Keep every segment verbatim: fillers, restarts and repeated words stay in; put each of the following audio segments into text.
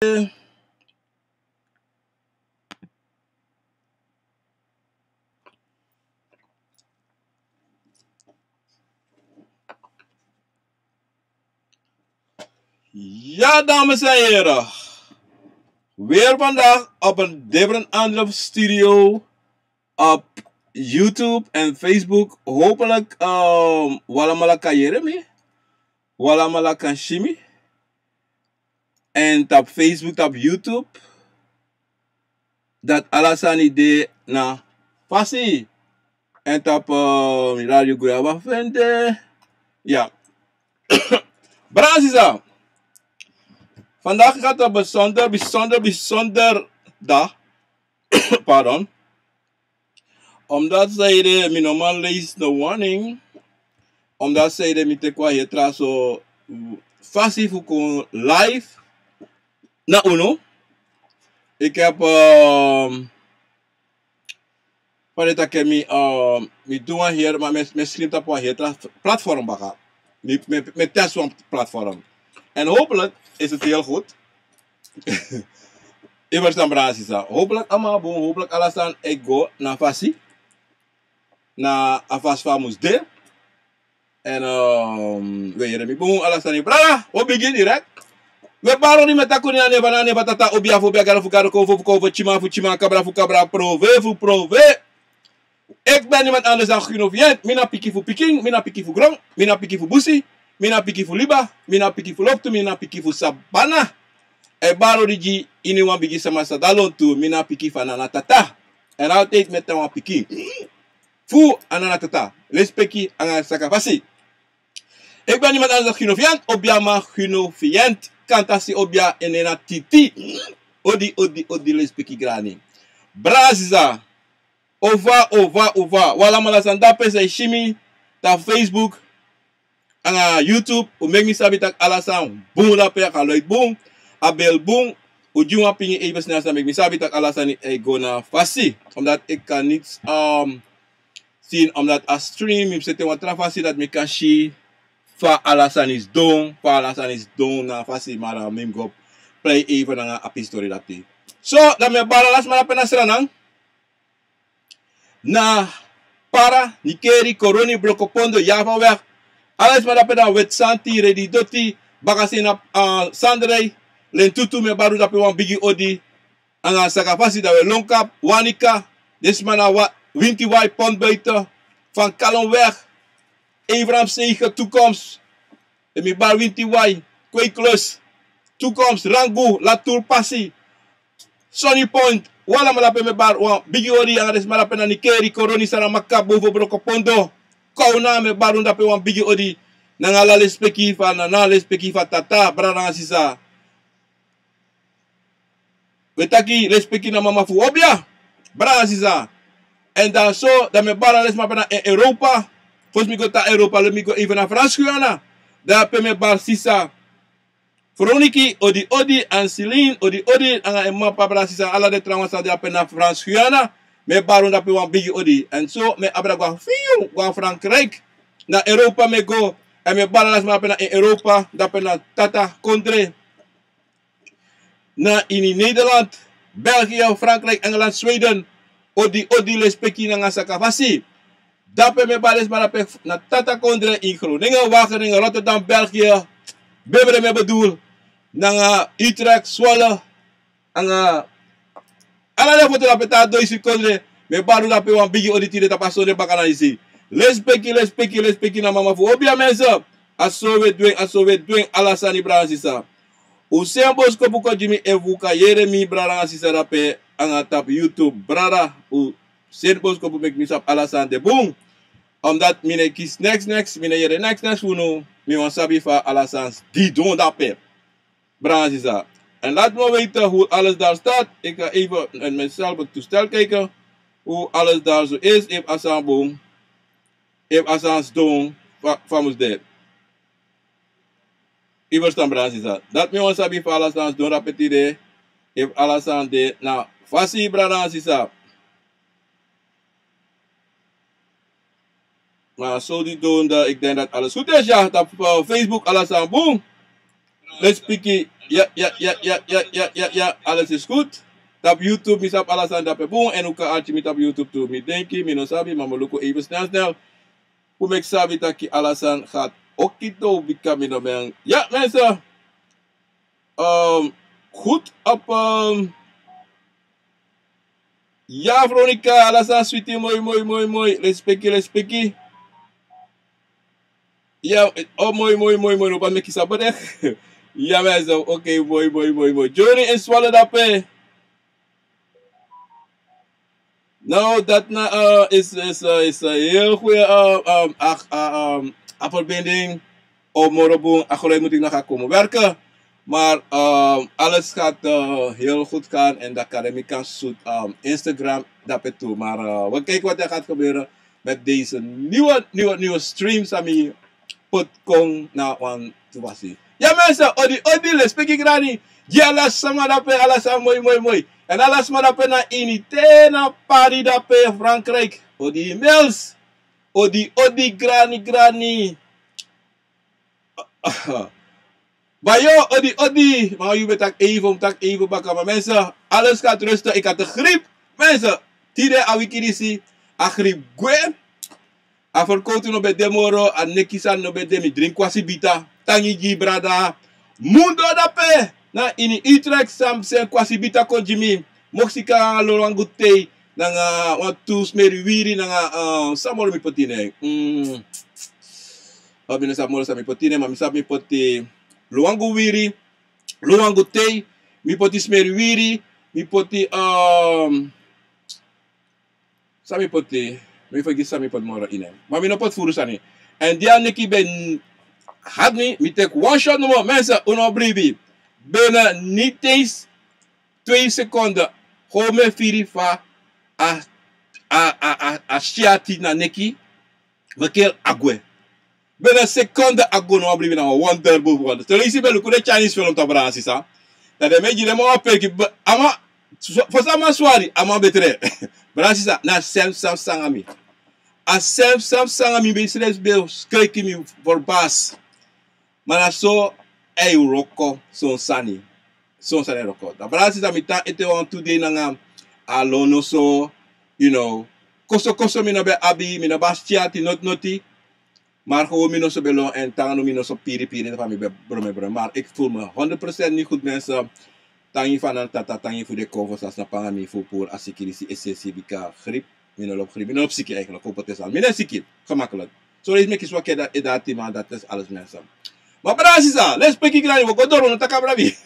Ja, dames en heren. Weer vandaag op een different andere studio. Op YouTube en Facebook. Hopelijk, um, wi alamala kan yere mi. Wi alamala kan si mi. En op Facebook, op YouTube. Dat ala sani de na fasi. En op, eh, Radio Guyaba Vende. Ja. Brada nanga sisa. Vandaag gaat een bijzonder, bijzonder, bijzonder dag. Pardon. Omdat zij de mi no man lees no warning. Omdat zij de mi teki wan heri tra so fasi fu kon live na unu. Ik heb, ehm, fa den taki, mi, ehm, mi du wan heri, ma mi e, mi e skrin tapu wan heri tra platform baka. Mi, mi, mi e test wan platform. En hopelijk is het heel goed. Yu ferstan, brada nanga sisa. Hopelijk allemaal bun, hopelijk ala sani e go na fasi. Na a fasi fa a mus de. En, ehm, we yere mi bun, ala sani. Brada, wi o bigin direct. We bari odi, mi e taki unu na nen fu Fana, nen fu Tata, obia fu obia, gado fu gado, konfo fu konfo, tyiman fu tyiman, kabra fu kabra, prove fu prove. Ik ben niemand anders dan Gino Vient. Mi na pikin fu pikin, mi na pikin fu gron, mi na pikin fu busi, mi na pikin fu liba, mi na pikin fu loktu, mi na pikin fu sabana. E bari odi gi iniwan bigi sama san de lontu, mi na pikin fu Anana Tata. En altijd mi e tan wan pikin fu Anana Tata. Lespeki anga sakafasi. Ik ben niemand anders dan Gino Vient, obia man Gino Vient. Kantasi obia, en nen na Titi. Odi, odi, odi, lespeki grani. Brada nanga sisa. Ova, ova, ova. Wi alamala san de ape, san e si mi tapu Facebook anga YouTube, un meki mi sabi taki ala sani bun de ape, a geluid bun, a beeld bun. Un gi wan pingin even snel, san meki mi sabi taki ala sani e go na fasi. Omdat ik kan niet, ehm, zien, omdat a stream, mi mus seti en wan tra fasi dati mi kan si fa ala sani sidon, fa ala sani sidon na fasi, maar, eh, mi mus go play even nanga a pisi tori dati. So, dan mi e bari ala sma de ape na Sranan. Na Para, Nickerie, Coronie, Brokopondo, Javaweg. Ala den sma de ape, na Wetsanti, Redidoti, Bakasina, ah, Sandrey, Lentutu, mi e bari un de ape wan bigi odi. Anga sakafasi, dan we lon kapu, Wanica, den sma na Wa-, Wintiwai, Pontbuiten, Van Kallenweg, Abraham Sege, Toekomst. En mi e bari Wintiwai, Kweikklus, Toekomst, Rangoon, Latour, Passy, Sunny Point, un alamala de ape, mi e bari wan bigi odi. Anga den sma de ape na Nickerie, Coronie, Saramacca, Boven, Brokopondo, Kawna, mi e bari un de ape wan bigi odi. Nanga ala lespeki fu Anana, lespeki fu Tata, brada nanga sisa. We taki lespeki na mama fu obia, brada nanga sisa. En dan so, dan mi e bari ala den sma de ape na Europa. Fosi mi go tan Europa, let mi go even na Frans Guyana. De ape mi e bari sisa Veroniki, odi odi, Anseline, odi odi, anga en mama, papa, brada, sisa, ala den trawan san de ape na Frans Guyana. Mi e bari un de ape wan bigi odi. En so mi e abra go na fiu, go na Frankrijk. Na Europa mi e go. En mi e bari ala sma de ape na Europa, de ape na tata kondre. Na ini Nederland, België, Frankrijk, Engeland, Sweden. Odi odi, lespeki nanga sakafasi. De ape mi e bari den sma de ape na tata kondre, in Groningen, Wageningen, Rotterdam, België. Bebre mi e bedoel. Nanga Utrecht, Zwolle. Anga ala den foto de ape, tata, doisi kondre. Mi e bari un de ape wan bigi odi tide tapu a sonde baka na disi. Lespeki, lespeki, lespeki na mama fu obia mense. A so we du en, a so we du en, ala sani, brada nanga sisa. Un seni boskopu kon gi mi efu un kan yere mi, brada nanga sisa, de ape anga tapu YouTube, brada. Un seni boskopu meki mi sabi ala sani de bun. Omdat mi no e kisi neks neks, mi no e yere neks neks fu unu, mi wani sabi fa ala sani sidon de ape. Brada nanga sisa. En laat me weten hoe alles daar staat. Ik ga even in mijn cel toestel kijken hoe alles daar zo is. Efu a sani bun, efu a sani sidon fa, fa a mus de. Yu ferstan, brada nanga sisa. Dati mi wani sabi, fa ala sani sidon de ape tide. Efu ala sani de na fasi, brada nanga sisa. Maar zodoende, ik denk dat alles goed is. Ja, tapu, eh, Facebook, ala sani bun. Let's piki. Ya, ya, ya, ya, ya, ya, ya, ya. Alles is goed. Tapu YouTube, mi sabi ala sani dape bun. En un kan arki mi tapu YouTube tu. Mi denki, mi no sabi, ma mi luku even snel, snel. Fu meki sabi taki ala sani gaat okido bika mi no ben. Ya, mensen. Ehm, goed op, ehm, ya, Veronica, ala sani switi, moi, moi, moi, moi. Respeki, respeki. Ya, oh, moi, moi, moi, moi, no, ban meki sabi, eh. Ya, mensen, oké, moi, moi, moi, moi. Johnny en Zwolle dape. No, dat na, eh, is, is, eh, is, eh, heel goeie, eh, ehm, ach-, eh, ehm, verbinding. Op morgen, a geluid moet ik nog gaan komen werken. Maar, ehm, alles gaat, eh, heel goed gaan en dan kan ik kan zoet, ehm, Instagram dape tu. Maar, eh, we kijken wat er gaat gebeuren met deze nieuwe, nieuwe, nieuwe stream, Sami. Put kon na wan tubasi. Ya, mensen, odi, odi, respeki grani. Gi ala sama dape, ala sama moi, moi, moi. En ala sama dape na ini te na Paris dape, Frankrijk. Odi, Mels. Odi, odi, grani, grani. Bayo, odi, odi. Ma yu ben taki even, taki even baka. Ma mensen, alles gaat rustig. Ik had de griep. Mensen, tide a wiki disi, a griep gwe. A verkotu no ben de moro, a neki sani no ben de, mi dringi kwasi bita. Tangi gi brada. Mundo dape. Na ini Utrecht san seni kwasi bita kon gi mi. Moksika nanga lolwangu tei. Nanga wan tu smeri wiri nanga, eh, san moro mi poti ne. Mm. Oh, mi no sabi moro san mi poti ne, ma mi sabi mi poti lolwangu wiri, lolwangu tei, mi poti smeri wiri, mi poti, ehm, san mi poti, mi fergiti san mi poti moro ini en. Ma mi no poti furu sani. En di a neki ben hati mi, mi teki wan shot nomo, mensen, un no bribi. Bena niti eens twee seconden. Gewoon mi e firi fa a, a, a, a, a syati na neki. Mi kiri a gwe. Bena seconde a go, no wan bribi, na wan wonderboek, wonder. So, leisi ben luku den Chinese film, ta, brada sisa. Dan den e gi den man wan perki, b-, a man, so, fosi a man swari, a man betre. Brada sisa, na sem, sem sanga mi. A sem, sem sanga mi, mi srefi ben skriki, mi verbaas. Ma na so a e wroko son sani. Son sani e wroko. Dan brada sisa, mi tan ete wan tu dei nanga a lono so, you know. Koso, koso mi no ben abi, mi no ben abi syati, noti, noti. Maar gewoon mi noso ben lon en te nanga mi noso piri piri, dan fa mi ben brome brome. Maar ik voel me honderd procent niet goed, mensen. Tangi fu Tata, tangi fu den konfo san snap nanga mi fu puru a siki disi, esesi bika griep. Mi no lobi griep, mi no lobi siki eigenlijk, kon poti san. Mi no e siki, gemakkelijk. So, leisi meki swaki e dati, maar dat is alles, mensen. Maar brada sisa, let's piki grani, wi o go doro, no taki a brabi.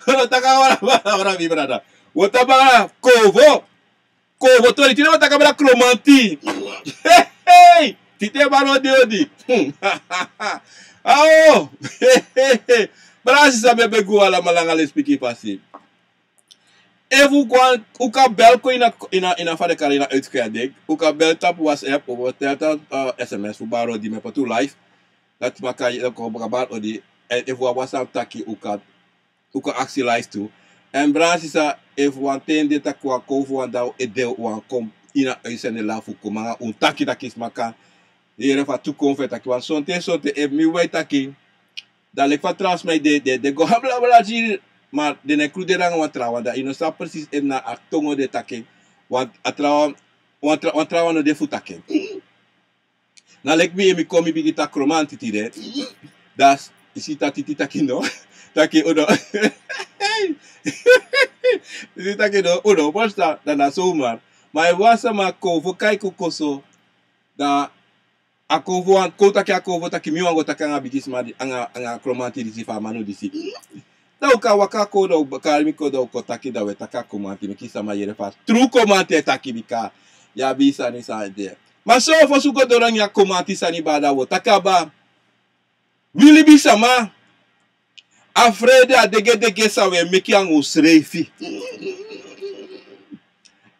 No taki a brabi, brada. Wi o taki a konfo. Konfo tori, tide wi o taki abra Kromanti. Hey, hey. Tide bari odi odi. Awo. Brada sisa, mi e begi un alamala nanga lespeki fasi. Efu un kan, un kan bel kon ini a, ini a, ini a fa den kari en, ini a uitzending. Un kan bel tapu WhatsApp, of tel tapu, eh, sms fu bari odi, mi e poti un live. Dati meki un kan bari odi. En efu un abi wan sani fu taki, un kan un kan aksi live tu. En brada sisa, efu wan ten de taki wan konfo wan dei, un e de, wan kon ini a uitzending live fu kon nanga un taki taki sma kan yere fa tu konfo e taki. Want sonten, sonten efu mi wei taki, dan leki fa tra sma e de, de, de go habla habla gi, maar den no e includeer nanga wan trawan, dan yu no sabi precies efu na a tongo den e taki en. Want a trawan, wan tra-, wan trawan no de fu taki en. Na leki mi, efu mi kon, mi bigin taki Kromanti tide. Dan yu si taki titi taki no. Taki unu. Yu si taki no, unu, basta, dan na so un man. Ma efu wan sama konfo kai kon koso, dan a konfo wan, kon taki a konfo taki mi wani go taki nanga bigisma di, nanga, nanga Kromanti disi fu a manu disi. Dan un kan waka kon, dan un kari mi kon, dan un kon taki, dan un e taki a Kromanti, meki sama yere fa tru Kromanti e taki, bika yu abi sani san de. Ma so, fosi un go doro nanga a Kromanti sani, brada, wi o taki abra. Wi libisma, a frede, a degedege san wi e meki nanga unsrefi.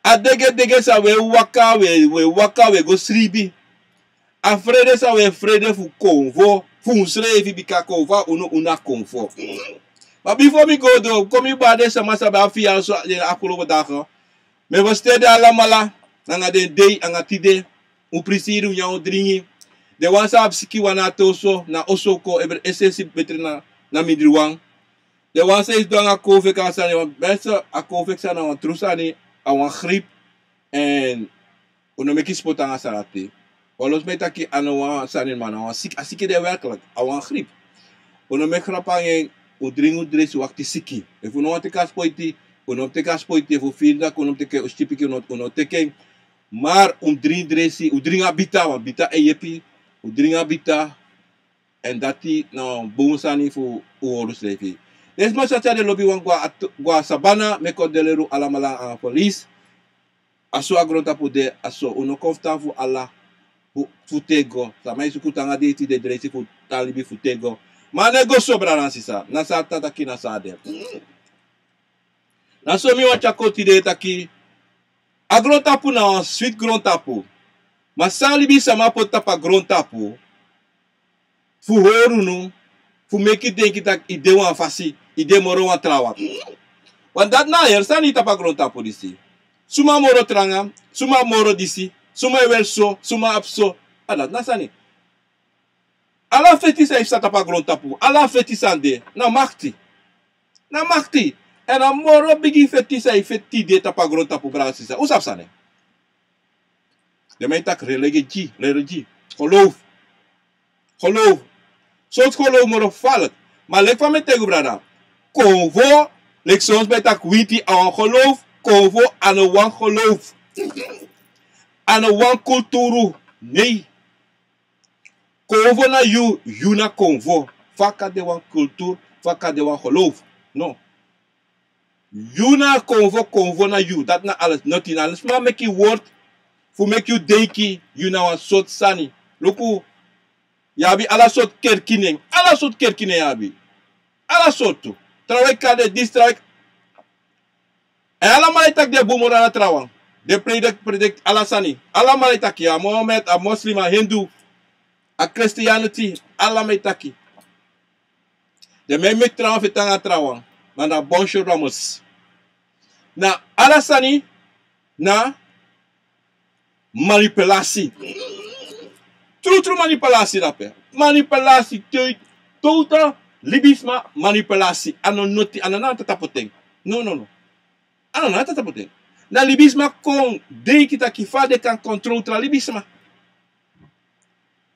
A degedege san wi e waka, wi e, wi e waka, wi e go sribi. A frede san wi e frede fu konfo, fu unsrefi, bika konfo a unu, unu na konfo. Ma bifo mi go doro, kon mi bari den sama san ben abi fiya so den afgelopen dagen. Mi e ferstan den alamala, nanga den dei, nanga tide, un prisiri, un nyan, un dringi. Den wan san abi siki wan na a te oso, na oso kon, ebri esensi betri na, na mindri wan. Den wan san e sidon nanga kowfek a sani, wan beste a kowfek sani na wan tru sani, a wan grip. Èn un no meki spotu nanga san dati. Wan lo sma e taki a no wan sani ma na wan siki, a siki de werkelijk, a wan grip. Un no meki grap nanga en, un dringi un dresi wakti siki. Efu un no wani teki a spoiti, un no teki a spoiti, efu un firi taki un no teki en, un stipiki, un no, un no teki en. Maar un dringi dresi, un dringi a bita, want bita e yepi, un dringi a bita, èn dati na wan bun sani fu un hori unsrefi. Den sma san tyari den lobi wan go a, go a sabana, meki un de leri un alamala nanga polis. A so a grontapu de, a so un no kon fu tan fu ala, fu, fu tego. Sama e suku tan nanga den eti den dresi fu tan libi fu tego. Ma a no e go so, brada nanga sisa, na san a taki na san a de. Na so mi wani tyari kon tide taki, a grontapu na wan switi grontapu. Ma san libisama poti tapu a grontapu fu hori unu, fu meki denki taki i de wan fasi, i de moro wan trawan. Want dati na a heri sani tapu a grontapu disi. Suma moro tranga, suma moro disi, suma e weri so, suma abi so. A dati na sani. Ala feti san e psa tapu a grontapu, ala feti san de, na makti. Na makti. Èn a moro bigi feti san e feti de tapu a grontapu, brada sisa. Un sabi san na en? Den man e taki religie, religie. Geloof. Geloof. Sortu geloof moro gevaarlijk. Ma leki fa mi e taigi un, brada. Konfo, leki son sma e taki winti a wan geloof. Konfo a no wan geloof. A no wan kulturu. Nee. Konfo na yu, yu na konfo. Fa kan de wan kulturu, fa kan de wan geloof. No. Yu na konfo, konfo na yu. Dati na alles. Nothing. Ala sma meki wortu fu meki yu denki yu na wan sortu sani. Luku, yu abi ala sortu kerki nen. Ala sortu kerki nen yu abi. Ala sortu. Trawan e kari den disi, trawan e, èn alamala e taki den bun moro ala trawan. Den predikti, predikti ala sani. Alamala e taki, a Mohammed, a Muslim, a Hindu, a Christianity, alamala e taki. Den man e meki trawan feti nanga trawan. Ma na bonso ramus. Na ala sani na manipulasi. Trutru manipulasi dape. Manipulasi, te, tota libisma manipulasi. A no noti, a no na tapu ten. No, no, no. A no na tapu ten. Na libisma kon denki taki fa den kan kontrol tra libisma.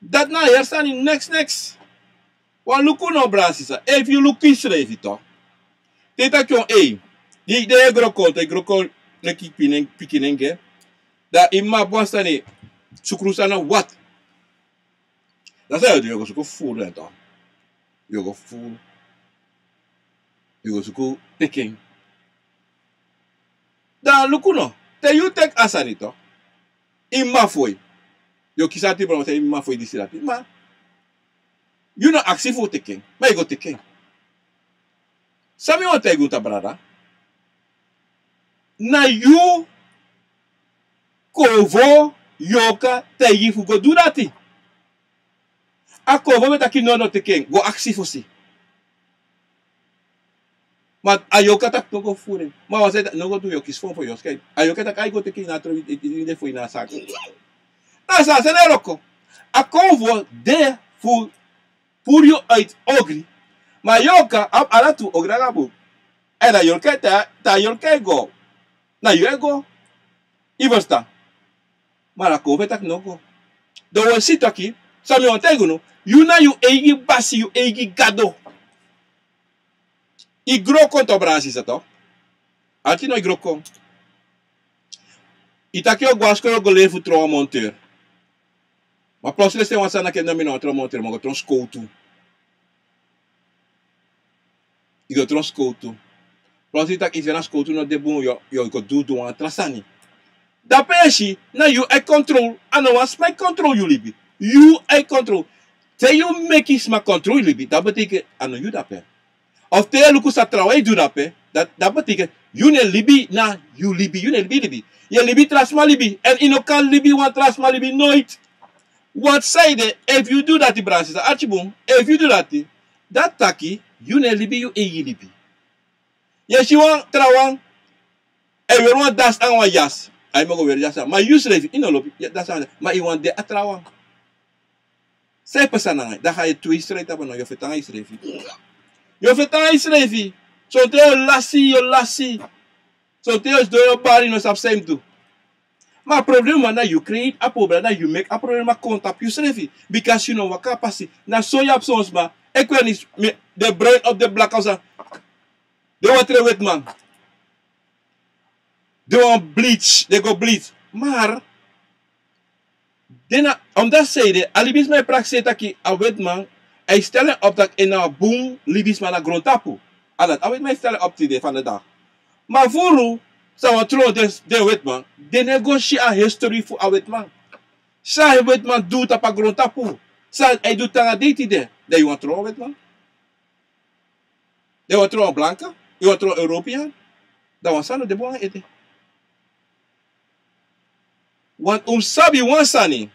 Dati na a heri sani, neks, neks. Wan luku no, brada sisa. Efu yu luku yusrefi to. Te yu taki on, ei. Di, di yu e gro kon, te yu gro kon leki pikin, pikinenge. Dan yu mama abi wan sani, sukru sani na wati. Dan san yu o du, yu o go suku furu en to. Yu o go furu. Yu o go suku teki en. Dan luku no. Te yu teki a sani to. Yu mama fu yu. Yu o kisi ati, brada, yu mama fu yu disi dati. Ma yu no aksi fu teki en. Ma yu go teki en. San mi wani taigi un, ta brada. Na yu konfo yorka taigi fu go du dati. A konfo ben taki no, no teki en, go aksi fosi. Ma a yorka taki no go furu en. Ma wan sani taki no go du, yu o kisi fon fu yu o skai. A yorka taki ai go teki, na tron yu de fu yu na saki. Na san, san na wroko. A konfo de fu puru yu uit ogri. Ma a yorka abi ala tu ogri nanga bun. Èn a yorka, te a yorka e go, na yu e go. Yu ferstan? Ma a konfo e taki no go. Dan wi o si taki, san mi wani taigi unu, yu na yu eigi basi, yu eigi gado. Yu gro kon to, brada sisa, to. Ati no, yu gro kon. Yu taki yu o go a skoro go leri fu tron wan monteur. Ma plotseling yu si wan sani taki no, mi no wani tron monteur, mi o go tron skowtu. Yu go tron skowtu. Plotseling yu taki yu si na skowtu no de bun, yu o, yu o go du, du wan tra sani. Dape yu e si, na yu e kontrol, a no wan sma e kontrol yu libi. Yu e kontrol. Te yu meki sma kontrol yu libi, dati betekent a no yu dape. Of te yu e luku san trawan e du dape, dati, dati betekent yu no e libi na yu libi, yu no e libi libi. Yu e libi tra sma libi, èn yu no kan libi wan tra sma libi noiti. Want sanede, efu yu du dati, brada sisa, arki bun, efu yu du dati, dati taki yu no e libi yu eigi libi. Yu e si wan trawan e weri wan dasi nanga wan yasi. Ai, mi o go weri dasi nanga, ma yusrefi yu no lobi dasi nanga, ma yu wani de a trawan. San e pasa nanga yu? Dan a e tu yu strijd tapu no, yu o feti nanga yusrefi. Yu o feti nanga yusrefi. Sonten yu o lasi, yu o lasi. Sonten yu o sidon, yu o bari, yu no sabi san yu mus du. Ma a problema na yu create a problema, na yu meki a problema kon tapu yusrefi. Bika yu no waka a pasi. Na so yu abi son sma. Ekwens, den bruin of den blaka of san. Den wani train wetiman. Den wani bleach, den go bleach. Maar den na, omdat zij de, a libisma e prakseri taki a wetiman, a e stel en op taki en na wan bun libisma na grontapu. A dati a wetiman e stel en op tide, vandaag. Ma furu san wani tron den, den wetiman, den no e go si a history fu a wetiman. San a wetiman du tapu a grontapu. San a e du te nanga dei tide, dan yu wani tron wan wetiman. Den wani tron wan blanka, den wani tron wan European. Dan wan sani no de bun nanga ete. Want un mus sabi wan sani.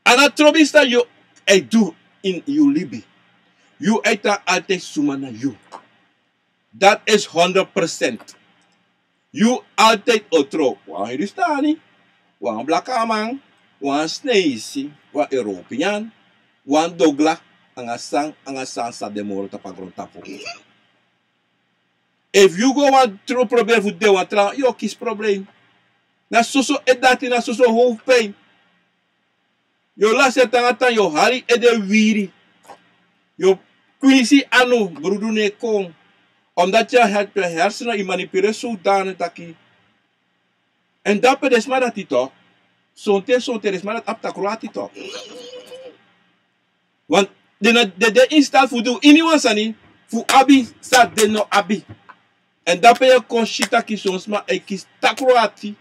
A no trobi san yu e du ini yu libi. Yu e tan altijd suma na yu. Dati is honderd procent. Yu altijd o tron wan Hindustani, wan blakaman, wan Sneisi, wan European, wan Dogla, anga san, anga san san de moro tapu a grontapu. Efu yu go wan tron proberi fu de wan tra, yu o kisi problem. Na soso e dati, na soso hoofdpijn. Yu o lasi en te nanga tan, yu o hali ede wiri. Yu o kwinsi anu, brudu no e kon. Omdat yu a her-, yu hersenen e manipuleer zodanig taki. En dape den sma dati toch. Sonten, sonten den sma dati abi takru ati toch. Want den no, den de in staat fu du iniwan sani fu abi san den no abi. En dape yu e kon si taki son sma e kisi takru ati.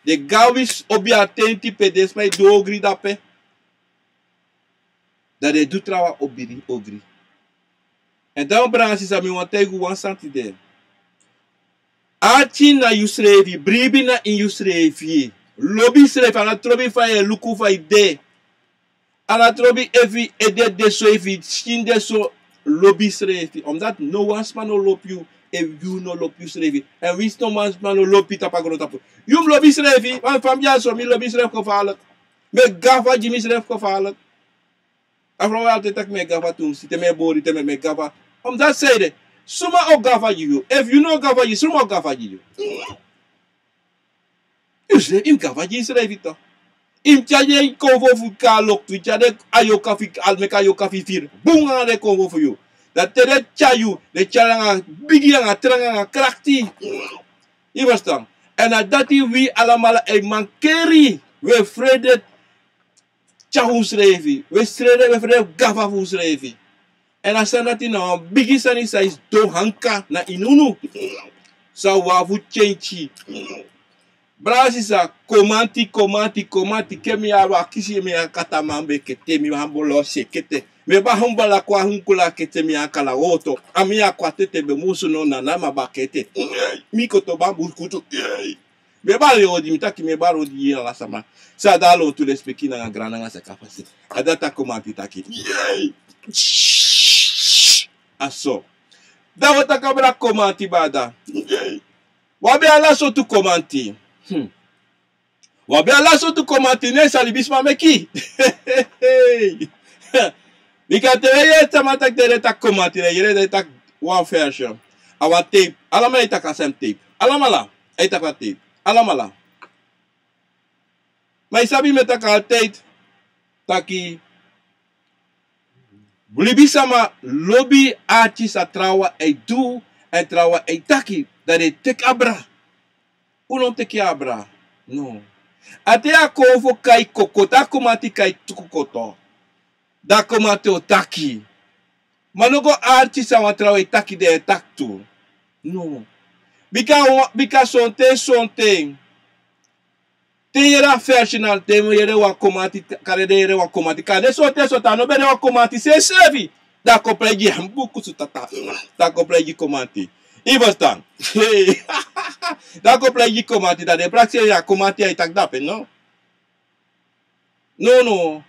Den gawi obi a tenti pe den sma e du ogri dape. Dan den e du trawan ogri, ogri. En dan, brada nanga sisa, mi wani taigi un wan sani tide. Ati na yusrefi, bribi na ini yusrefi. Lobi yusrefi, a no trobi fa yu e luku fa yu de. A no trobi efu yu ede de so, efu yu skin de so, lobi yusrefi. Omdat no wan sma no lobi yu, efu yu no lobi yusrefi. En winsi no wan sma no lobi yu tapu a grontapu. Yu mus lobi yusrefi, want fa mi de ya so, mi lobi misrefi gevaarlijk. Mi e gafa gi misrefi gevaarlijk. A frow e altijd taki mi e gafa tumsi, te mi e bori, te mi e gafa. Omdat zij de, suma o gafa gi yu? Efu yu no gafa gi, suma o gafa gi yu? Yu srefi, yu mus gafa gi yusrefi toch. Yu mus tyari den konfo fu kon na loktu, yu tyari den ayoka fu, al meki ayoka fu firi. Bun nanga den konfo fu yu. Dan te den tyari yu, den tyari anga bigi, anga tranga, anga krakti. Yu e ferstan? En na dati wi alamala e mankeri. Wi e frede tyari unsrefi. Wi e frede, wi e frede gafa fu unsrefi. En a sani dati na wan bigi sani san e sidon anka na ini unu. San wi abi fu kenki. Brada nanga sisa, komanti, komanti, komanti. Ke mi abi a kisi, mi a kataman be kete, mi a bolo se kete. Mi e bari humbala kwa hunkula kete, mi a kala woto. A mi a kwa tete be musu no na na ma ba kete. Mi koto bambu kutu. Mi e bari odi, mi taki mi e bari odi ala sama. San a de a lontu, lespeki nanga grandra nanga sakafasi. A dati a komanti taki. A so. Dan wi o taki abra komanti, bada. Wi abi ala sortu komanti. Hmm. Wi abi ala sortu komanti, ne san libisma meki. Bika te wi yere sama taki, den e taki komanti, den e yere den e taki wan version. A wan tape. Alamala e taki a same tape. Alamala e taki a tape. Alamala. Ma yu sabi, mi e taki altijd taki libisma lobi artist, san trawan e du, èn trawan e taki, dan den e teki abra. Un no mus teki abra. No. A te a kon fu kai kokoto, a komanti kai tu kokoto. Dan a komanti o taki. Ma no go artist, san wan trawan e taki, den e taki tu. No. Bika, bika sonten, sonten. Te yu yere a version, te yu yere wan komanti, kande den yere wan komanti. Kande sonten, sonten a no ben de wan komanti sensrefi. Dan a kon prei gi en buku su tata. Dan a kon prei gi komanti. Yu e ferstan? Dan a kon prei gi komanti, dan den e prakseri a komanti a e taki dape, no? No, no.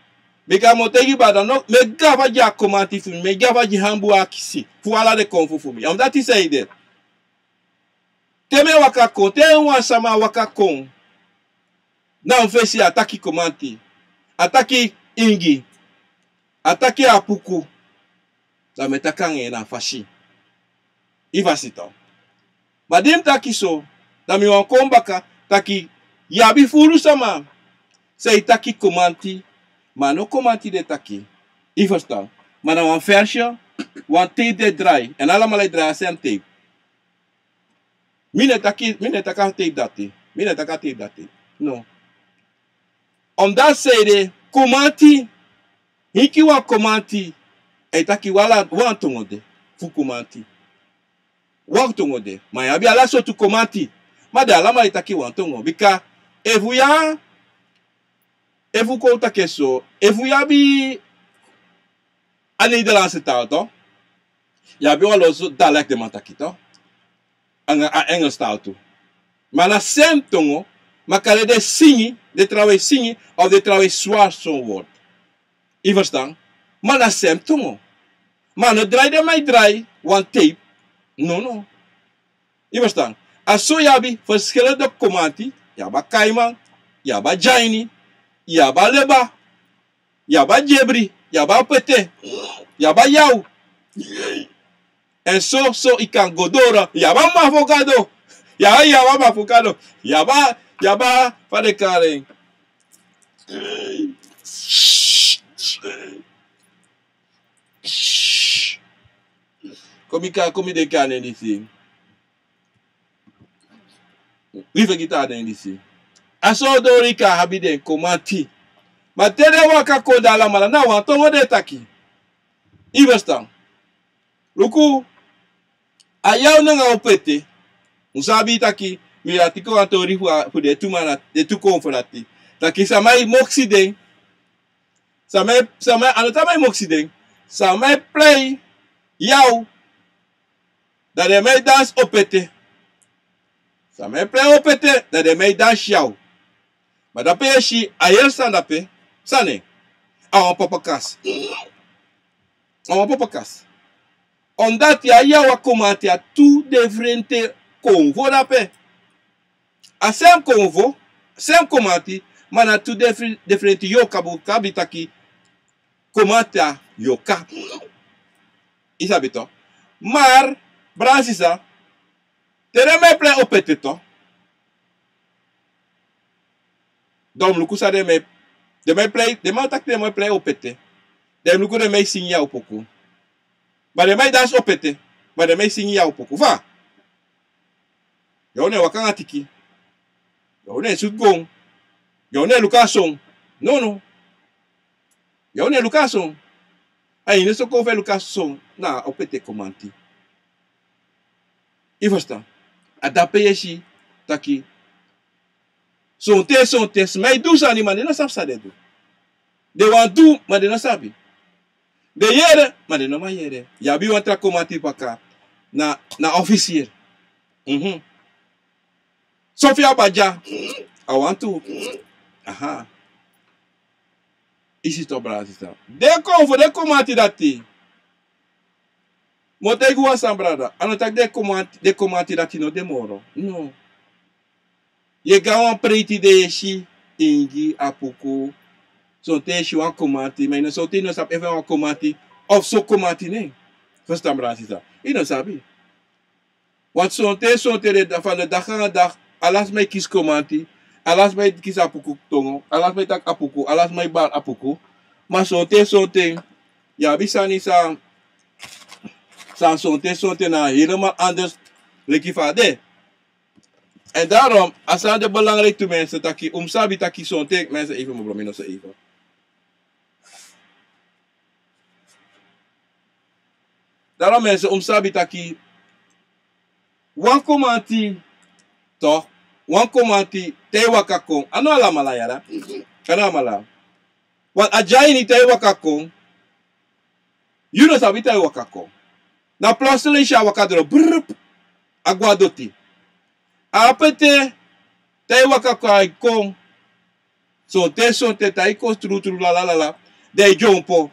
Bika mi o taigi bada, no, mi e gafa gi a komanti fu mi, mi e gafa gi hanbu akisi fu ala den konfo fu mi. Omdat yu sabi de. Te mi e waka kon, te wan sama waka kon na mi fesi, a taki komanti. A taki, ingi, a taki a puku, dan mi e taki anga en na a fasi. I fasi to. Ma di mi taki so, dan mi wani kon baka taki, yu abi furu sama san e taki komanti, ma a no komanti den e taki. I fasi to. Ma na wan version, wan tape den e drai, èn alamala e drai a sem tape. Mi no e taki, mi no e taki a tape dati. Mi no e taki a tape dati. No. Omdat san ede, komanti, ingi wan komanti, e taki wan ala, wan tongo de, fu komanti. Wan tongo de. Ma yu abi ala sortu komanti. Ma den alamala e taki wan tongo. Bika, efu ya, efu kon taki en so, efu yu abi a Nederlandse taal to, yu abi wan lo sortu dialect den man taki to. Anga a Engels taal tu. Ma na sem tongo, ma kande den singi, den trawan e singi, of den trawan e swari son word. I ferstan? Ma na sem tongo. Ma a no drai den man e drai wan tape. No, no. I ferstan? A so yu abi verschillende komanti, yu abi a kaiman, yu abi a dyaini, yu abi a leba, yu abi a dyebri, yu abi a opete, yu abi a yaw. Èn so, so yu kan go doro. Yu abi a mafokado. Yu abi, yu abi a mafokado. Yu abi a, yu abi a, fa den e kari en. Kon mi kan, kon mi denki a nen disi. Wi fegiti a nen disi. A so doro yu kan abi den komanti. Ma te den waka kon, dan alamala na wan tongo den e taki. I ferstan? Luku, a yaw nanga opete. Un sabi taki, mi dati kon wan tori fu a, fu den tu man dati, den tu konfo dati. Taki sama e moksi den. Sama e, sama e, a no taki sama e moksi den. Sama e prei yaw, dan den man e dansi opete. Sama e prei opete, dan den man e dansi yaw. Ma dape yu e si a heri sani dape, san nen? A wan papakasi. A wan papakasi. Omdat yu abi a komanti, a tu diferente konfo dape. A sem konfo, sem komanti, ma na tu dife-, diferente yoka, bika mi taki komanti a yoka. I sabi to. Ma, brada sisa, te den man e prei opete to, dan un mus luku san den man e, den man e prei, den man taki den man e prei opete. Dan un mus luku den man e singi yaw poku. Ma den man e dansi opete, ma den man e singi yaw poku. Fa? Yaw no e waka nanga tiki. Yaw no e sutu gon. Yaw no e luku a son. No, no. Yaw no e luku a son. A ini so kon fu e luku a son, na a opete komanti. I ferstan? A dape yu e si taki sonten, sonten sama e du sani, ma den no sabi san den du. Den wani du, ma den no sabi. Den yere, ma den no man yere. Yu abi wan tra komanti baka na, na officier. Mhm. Sofia Badja, a wantu. Aha. I si to, brada sisa. Den konfo, den komanti dati. Mi o taigi wan sani, brada. A no taki den komanti, den komanti dati no de moro. No. Yu e go na wan preiti, den e si ingi, apuku. Sonten yu e si wan komanti, ma yu no, sonten yu no sabi efu na wan komanti of so komanti nen. Ferstan, brada sisa? Yu no sabi. Want sonten, sonten den, van de dag nanga dag, ala sma e kisi komanti, ala sma e kisi apuku tongo, ala sma e taki apuku, ala sma e bari apuku. Ma sonten, sonten, yu abi sani san, san sonten, sonten na helemaal anders leki fa a de. En daarom, a sani de belangrijk tu, mensen, taki, un mus sabi taki sonten, mensen, even, mi bron mi noso even. Daarom, mensen, un mus sabi taki wan komanti, toch, wan komanti, te yu waka kon, a no alamala yara, a no alamala. Want a dyaini, te yu waka kon, yu no sabi te yu waka kon. Na plotseling yu si a waka doro, brrp, a go na doti. A opete, te yu waka kon, ai kon. Sonten, sonten, te ai kon trutru, lalalala, dan ai dyompo.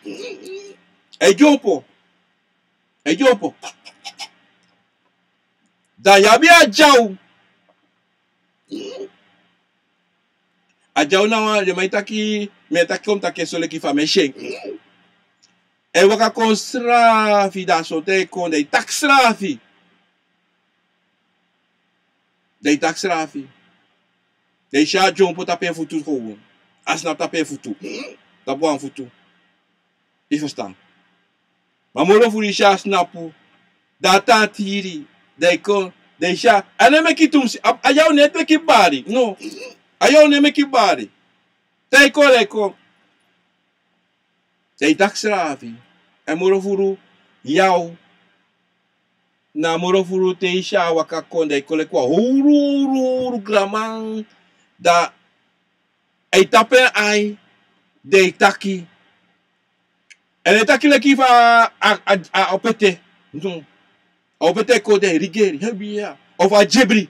Ai dyompo. Ai dyompo. Dan yu abi a dyaw. A dyaw na wan, den man e taki, mi e taki kon mi taki en so leki fa mi e si en. A e waka kon srafi, da sonten a e kon, da a e taki srafi. Da a e taki srafi. Da a e si a dyompo tapu en futu gewoon. A snapu tapu en futu. Tapu wan futu. I ferstan? Ma moro furu i si a snapu. Da a tan tiri. Da a e kon. Da a e si a, a no e meki tumsi. A, a dyaw no e meki bari. No. A dyaw no e meki bari. Da a e kon, da a e kon. Da a e taki srafi. Èn moro furu dyaw. Na moro furu te i si a waka kon, da a e kon leki wan howru, howru, howru granman. Da a e tapu en ai. Da a e taki. Èn a e taki leki fa a, a, a, a opete. No. A opete kon, da a e rigeri. Hebi ya. Of a dyebri.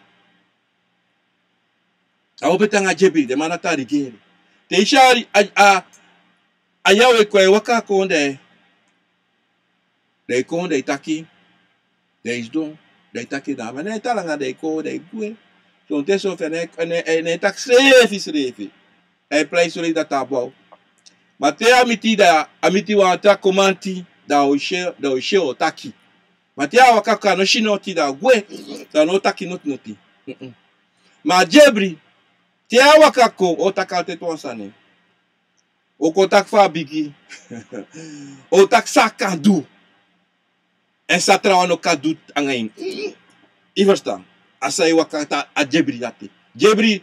A opete anga dyebri, den man dati e rigeri. Te i si a, a, a, a dyaw e kon, a e waka kon de. Da a e kon, da a e taki. Da a e sidon, da a e taki, da a man no e tan langa, da a e kon, da a e gwe. Sonten so fu en, en, en, en taki srefi, srefi. A e prei sori dati a bow. Ma te a miti, da a miti wan tra komanti, da a o si, da a o si, o taki. Ma te a waka kon, a no si noti, da a gwe, da a no taki noti noti. Mm-mm. Ma a dyebri, te a waka kon, o taki altèit wan sani. O kon taki fa a bigi. O taki san a kan du. Èn san trawan no kan du anga en. I ferstan? A san e waka, a dyebri dati. Dyebri,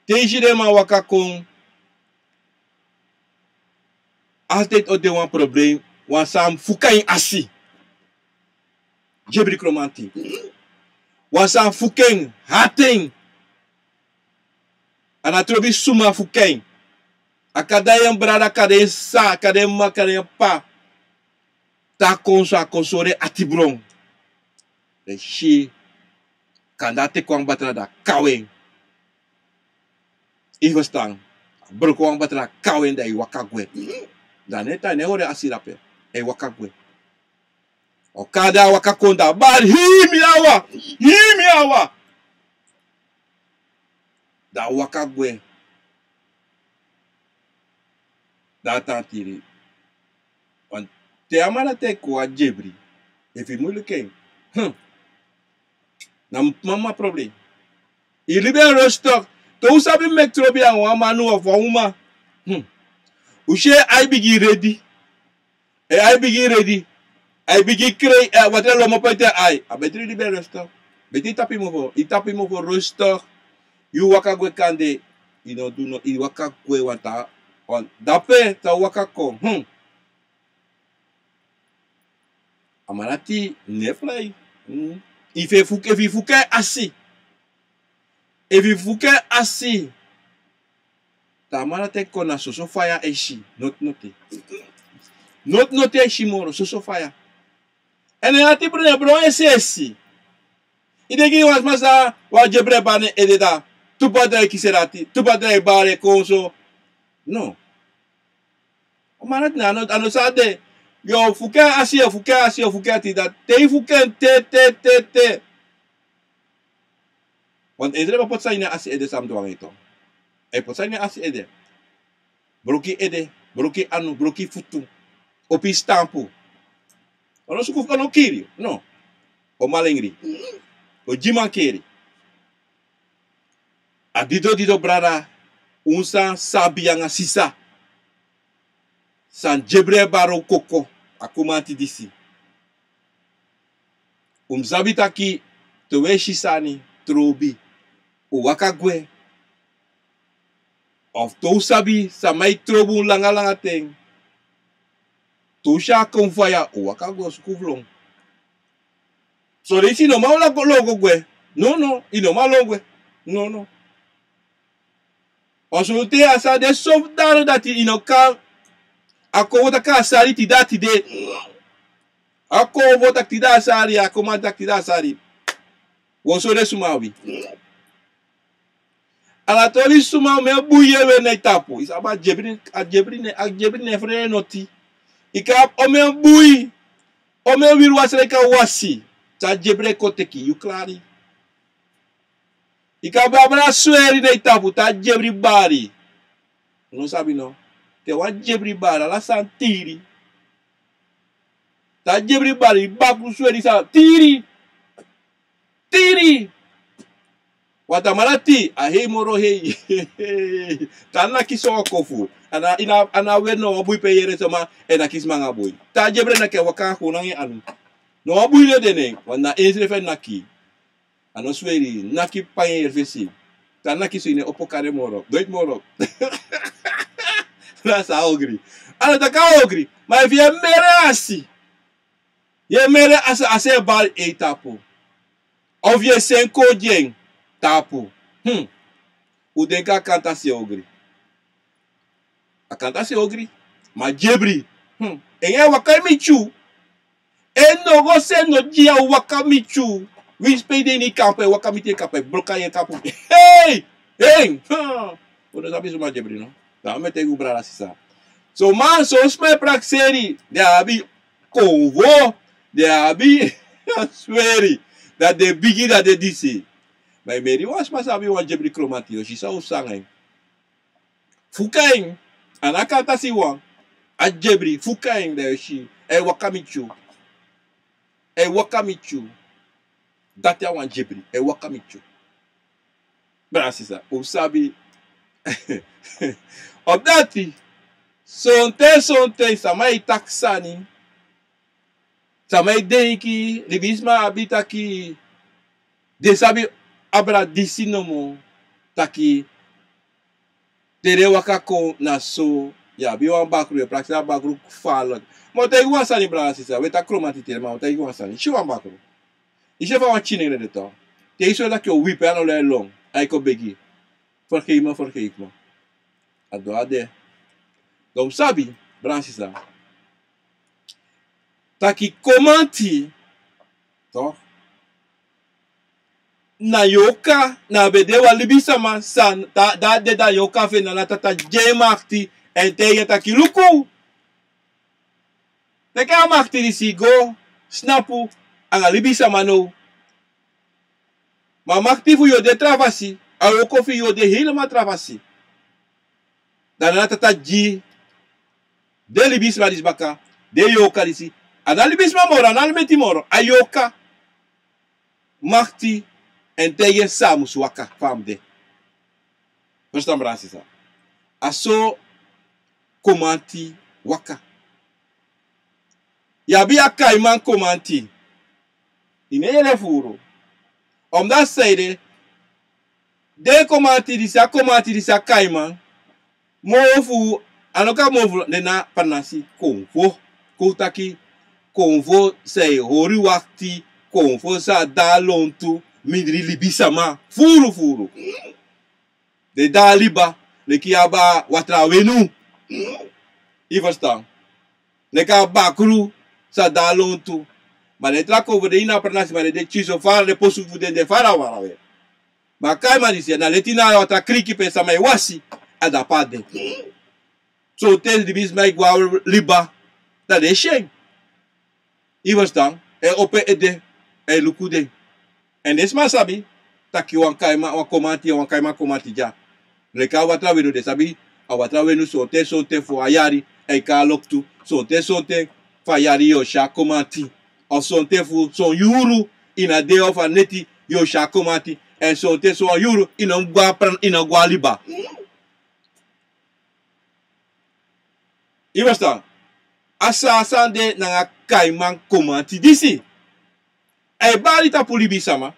te i si den man waka kon, altèit o de wan problem, wan sani fuka en asi. Dyebri kromanti. Wan sani fuka en, hati en. A no trobi suma fuka en. A kan de en brada, kan de en sa, kan de en m'ma, kan de en p'pa. Te a kon so, a kon sori en atibron. Den si, kande a teki wan batra, da a kaw en. I ferstan? A broko wan batra, da a kaw en, da a e waka gwe. Da a no e tan, a no e hori en asi drape. A e waka gwe. O kande a waka kon, da a bari, hii, mi awa! Hii, mi awa! Da a waka gwe. Da a tan tiri. Wan te a man dati e kon, a dyebri, efu i muiliki en, hmm, na mama problem. I libi en rustig. Te un sabi meki trobi anga wan man of wan uma, hmm, un si en ai bigin redi. En ai bigin redi. Ai bigin krei, eh, watra lomopo ete ai. A betri libi en rustig. Betri i tapu i mofo, i tapu i mofo rustig. Yu waka gwe kande, i no du no, i waka gwe wan tra, wan drape, te a waka kon. Hmm. A man dati no e fly. Hmm. Efu i fuka, efu i fuka en asi. Efu i fuka en asi. Te a man dati e kon, na soso faya a e si. Noti noti. Noti noti a e si moro, soso faya. Èn en ati bron, en bron esi esi. I denki wan sma sa, wan dyebri e bari en ede, da tu batra e kisi en ati, tu batra e bari en kon so. No. A man dati na, a no, a no sa de. Yu o fuka en asi, yu o fuka en asi, yu o fuka en ati, da te i fuka en te, te, te, te. Want Israel ben poti sani na en asi ede, san mus du anga en tu. A e poti sani na en asi ede. Broki ede, broki anu, broki futu. Opo i stampu. A no suku fu kon no kiri yu. No. O malengri. O gi mankeri. A dido dido brada, un san sabi anga sisa. San dyebri e bari un koko, a komanti disi. Un mus sabi taki, te un e si sani trobi, un waka gwe. Of te un sabi, sama e trobi un langa langa ten. Te un si a kon faya, un waka gwe, un suku fu lon. Son leisi i no man lon go, lon go gwe. No, no, i no man lon gwe. No, no. Wanso te a sani de so daro dati i no kan. A kon fu taki a sani tide a tide. A kon fu taki tide a sani, a kon man taki tide a sani. Wanso den suma wi. A na toli suma, omen bui e weri na i tapu. I sabi a dyebri, a dyebri ne, a dyebri ne frede noti. I kan abi omen bui, omen wiri wasi dan i kan wasi. Te a dyebri e kon teki, yu klari. I kan abi abra sweri na i tapu, te a dyebri bari. Un no sabi no. Te wan dyebri bari, ala sani tiri. Te a dyebri bari, i bakru sweri san tiri. Tiri. Wan tamara ti, a hei moro hei. Te a naki so wan kofu. A no, a no weri no wan bui pe yere soma e naki sma nanga bui. Te a dyebri naki, a waka kon nanga en anu. No wan bui no de nen, want na en srefi e naki. A no sweri, naki panya yere fesi. Te a naki so i no e opo kari en moro. Noiti moro. Na so a ogri. A no taki a ogri. Ma efu yu e mere asi, yu e mere asi, asi e bari en tapu. Of yu e seni kon gi en tapu. Hmm. Un denki a kantasi e ogri? A kantasi e ogri. Ma dyebri. Hmm. En e waka e miti yu. En no go seni no gi yu, a waka miti yu. Winsi pe i de ini kampu, e waka miti yu e kampu, e bloku yu e kampu. Hei! Hei! Ha! Un no sabi suma dyebri no. Dan mi e taigi un, brada, sisa. So man, son sma e prakseri, den abi konfo, den abi sweri, dan den bigi, dan den disi. Ma i meri wan sma san abi wan dyebri kromanti, yu o si san un sanga en. Fuka en, a no a kantasi wan, a dyebri, fuka en, dan yu o si, a e waka miti yu. A e waka miti yu. Dati a wan dyebri, a e waka miti yu. Brada, sisa, un sabi. Op dati, sonten, sonten, sama e taki sani. Sama e denki, libisma abi taki, den sabi abra disi nomo, taki, te den waka kon na so, yu abi wan bakru, yu e prakseri a bakru gevaarlijk. Ma un taigi wan sani, brada, sisa, un e taki kromanti te, ma un taigi wan sani. Si wan bakru. I si fa wan pikin e de, to. Te i si taki yu o wipi, a no lon, a e kon begi. Vergeef me, vergeef me. A doro a de. Dan un sabi, brada, sisa. Taki kromanti, to. Na yorka, na a be de wan libisma san, dan a dede a yorka fu en, na a tata gi en makti, èn taigi en taki luku. Teki a makti disi go, snapu, anga libisma now. Ma a makti fu yu o de tra fasi, a wroko fu yu o de helemaal tra fasi. Dan na a tata gi den libisma disi baka, den yorka disi. A no libisma moro, a no meti moro, a yorka makti èn taigi en san a musu waka fa a mu de. Verstaan, brada, sisa? A so kromanti waka. Yu abi a kaiman kromanti. I no e yere furu. Omdat san ede, den kromanti disi, a kromanti disi, a kaiman, moo fu, a no kan moo fu, den na pranasi konfo. Kon taki konfo san e hori wakti, konfo san de na lontu mindri libisma. Furu, furu. Den de na liba, leki yu abi a watra wenu. I verstaan? Leki a bakru san de na lontu. Ma den tra konfo de ini a pranasi, ma den de pikinso fara, den posu fu den de fara warawe. Ma a kaiman disi, na leti na a watra kriki pe sama e wasi, a de na pe a de. Sonten libisma e go na liba, dan den e si en. I verstaan? A e opo en ede, a e luku den. Èn den sma sabi taki wan kaiman, wan kromanti, wan kaiman kromanti dya. Leki a watra wenu, den sabi a watra wenu, sonten, sonten fu a yari, a e kon na loktu, sonten, sonten fu a yari yu o si a kromanti. Of sonten fu son yuru, ini a dei of a neti, yu o si a kromanti. Èn sonten son yuru, i no go na pran-, i no go na liba. I verstaan? A so a sani de nanga a kaiman kromanti disi. A e bari tapu libisma.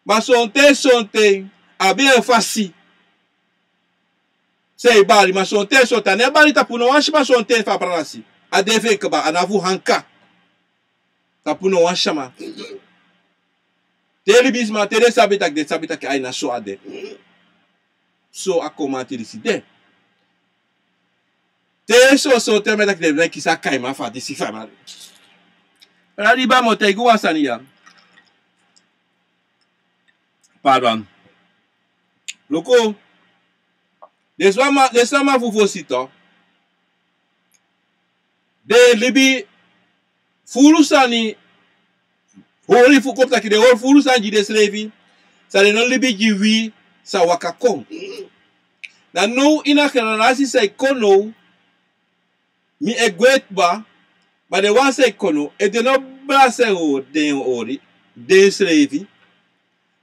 Ma sonten, sonten, a abi en fasi san a e bari, ma sonten, sonten, a no e bari tapu no wan sma sonten fu a pranasi. A de fu en kaba, a na fu hanka. Tapu no wan sma. Te libisma, te den sabi taki, den sabi taki a ini a so a de. So a kromanti disi de. Te so, so, te mi e taki den, den kisi a kaiman fu a disi famiri. Brada, mi o taigi wan sani ya. Pardon. Luku. Den sama, den sama fu fosi tu. Den libi furu sani, hori fu kon taki den hori furu sani gi densrefi, san den no libi gi wi san waka kon. Dan now ini a generasi san e kon now, mi e gwe kba, ma den wan san e kon now, efu den no brasi en hori, den hori, den srefi,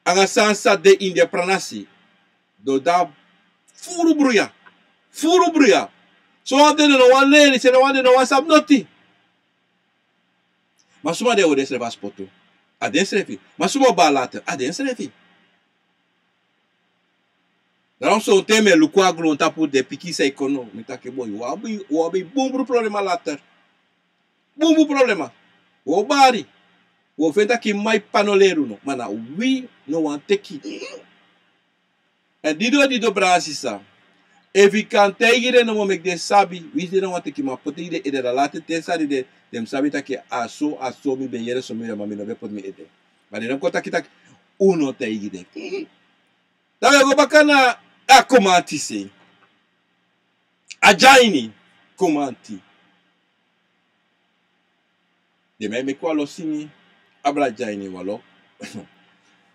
anga san sa de ini den pranasi, den o de furu bruya, furu bruya. Son wan den no wani leri, son wan den no wani sabi noti. Ma suma den o hori densrefi a spotu? A densrefi. Ma suma o bari later? A densrefi. Daarom sonten mi e luku a grontapu den pikin san e kon now, mi taki boi, un o abi, un o abi bunbun problema later. Bunbun problema. Un o bari. Un o feni taki mama p'pa no leri unu. Ma na wi no wani teki. Èn didon, didon, brada, sisa. Efu yu kan taigi den nomo meki den sabi, winsi den no wani teki, ma poti den ede, dan later te sani de, den mus sabi taki a so, a so mi ben yere so mi yere, ma mi no ben poti mi ede. Ma den no kon taki taki un no taigi den. Dan wi e go baka na a komanti sei. A dyaini komanti. Den man e meki wan lo singi, abra dyaini wan lo.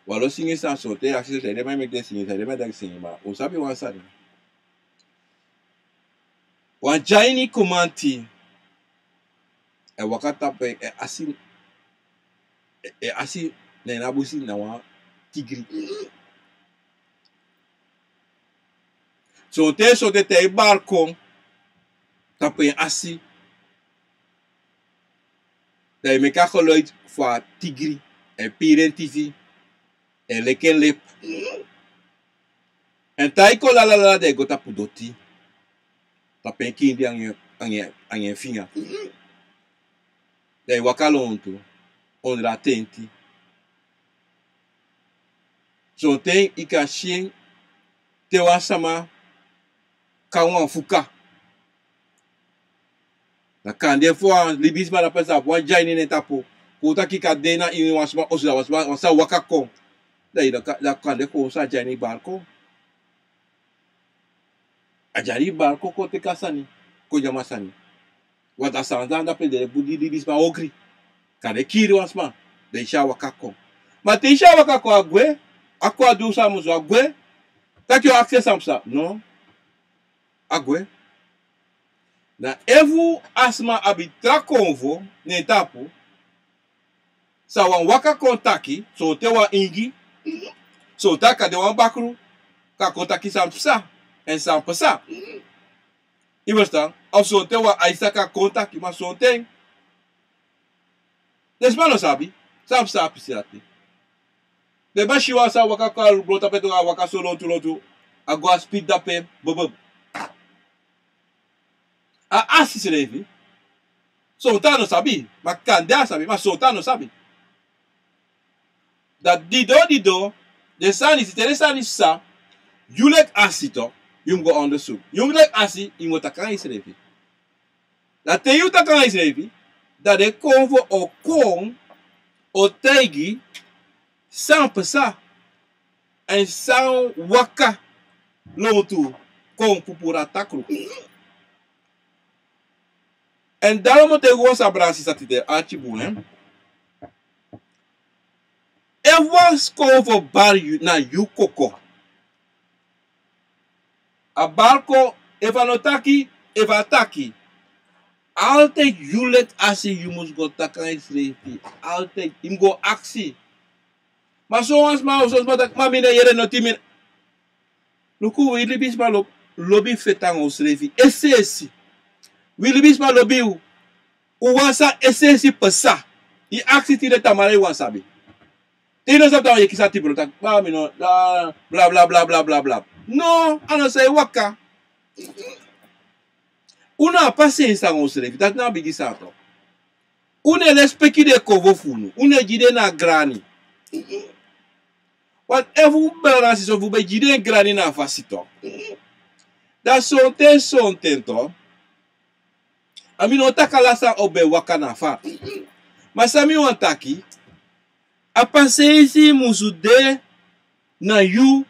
Wan lo singi san sonten, aksi san den man e meki den singi, san den man e taki singi, ma un sabi wan sani. Wan dyaini komanti e waka tapu en asi, e, e asi na ini a busi na wan tigri. Sonten, sonten te yu bari kon tapu en asi, dan yu meki a geluid fu a tigri, e piri en tifi, e leki en lepi. Èn te yu kon lalalala, dan yu go tapu doti, tapu en kindi anga en, anga en, anga en finga. Dan yu waka lontu, ondro a tenti. Sonten yu kan si en te wan sama kon wan fuka. Dan kande fu wan libisma na pesa wan dyaini na en tapu. Kon taki kan de na ini wan sma osu, dan wan sma, wan sma waka kon. Dan yu kan, dan kande kon sa dyaini bari kon. A dyaini bari kon, kon teki a sani, kon dyam a sani. Want a sani dan dape den e puru di, di, di sma ogri. Kande kiri wan sma, dan yu si a waka kon. Ma te yu si a waka kon, a gwe, a kon a du san a musu, a gwe. Taki yu o aksi en san psa? No. A gwe. Na efu a sma abi tra konfo na en tapu, san wani waka kon taki, sonten wan ingi, sonten a kan de wan bakru, kan kon taki san psa, èn san psa. Yu e ferstan? Of sonten wan aisa kan kon taki, ma sonten den sma no sabi san psa a pisi dati. Den man si wan sani waka kon a grontapu, a waka so lontu lontu, a go a spiti dape, bubub. A asi srefi. Sonten a no sabi, ma kande a sabi, ma sonten a no sabi. Dan didon, didon, den sani disi, te den sani disi psa, yu leki asi tu, yu mus go ondersuku. Yu leki asi, yu mus go taki nanga yusrefi. Dan te yu taki nanga yusrefi, dan den konfo o kon, o taigi san psa, èn san waka lontu kon puru a takru. Èn daarom mi o taigi wan sani, brada, sisa, tide, arki bun, hè. Efu wan konfo bari yu, na yu koko. A bari kon, efu a no taki, efu a taki, altijd yu leki asi, yu mus go taki nanga yusrefi. Altijd yu mus go aksi. Ma son wan sma, son sma taki, ma mi no e yere noti, mi no. Luku, wi libisma lo-, lobi feti nanga unsrefi. Es'esi. Wi libisma lobi u. Un wani sabi es'esi pasa. Yu aksi tide, tamaa yu wani sabi. Te yu no sabi, tamaa yu e kisi a tibro taki, baa, mi no, bla, bla, bla. No, a no san e waka. Un no abi pasensi nanga unsrefi, dati na a bigi sani. Un no e lespeki den konfo fu unu, un no e gi den na a grani. Want efu un brada, sisa, fu un be gi den grani na a fasi tu, dan sonten, sonten tu, a mi no taki ala sani o be waka na fa. Ma san mi wani taki, a pasensi musu de na yu.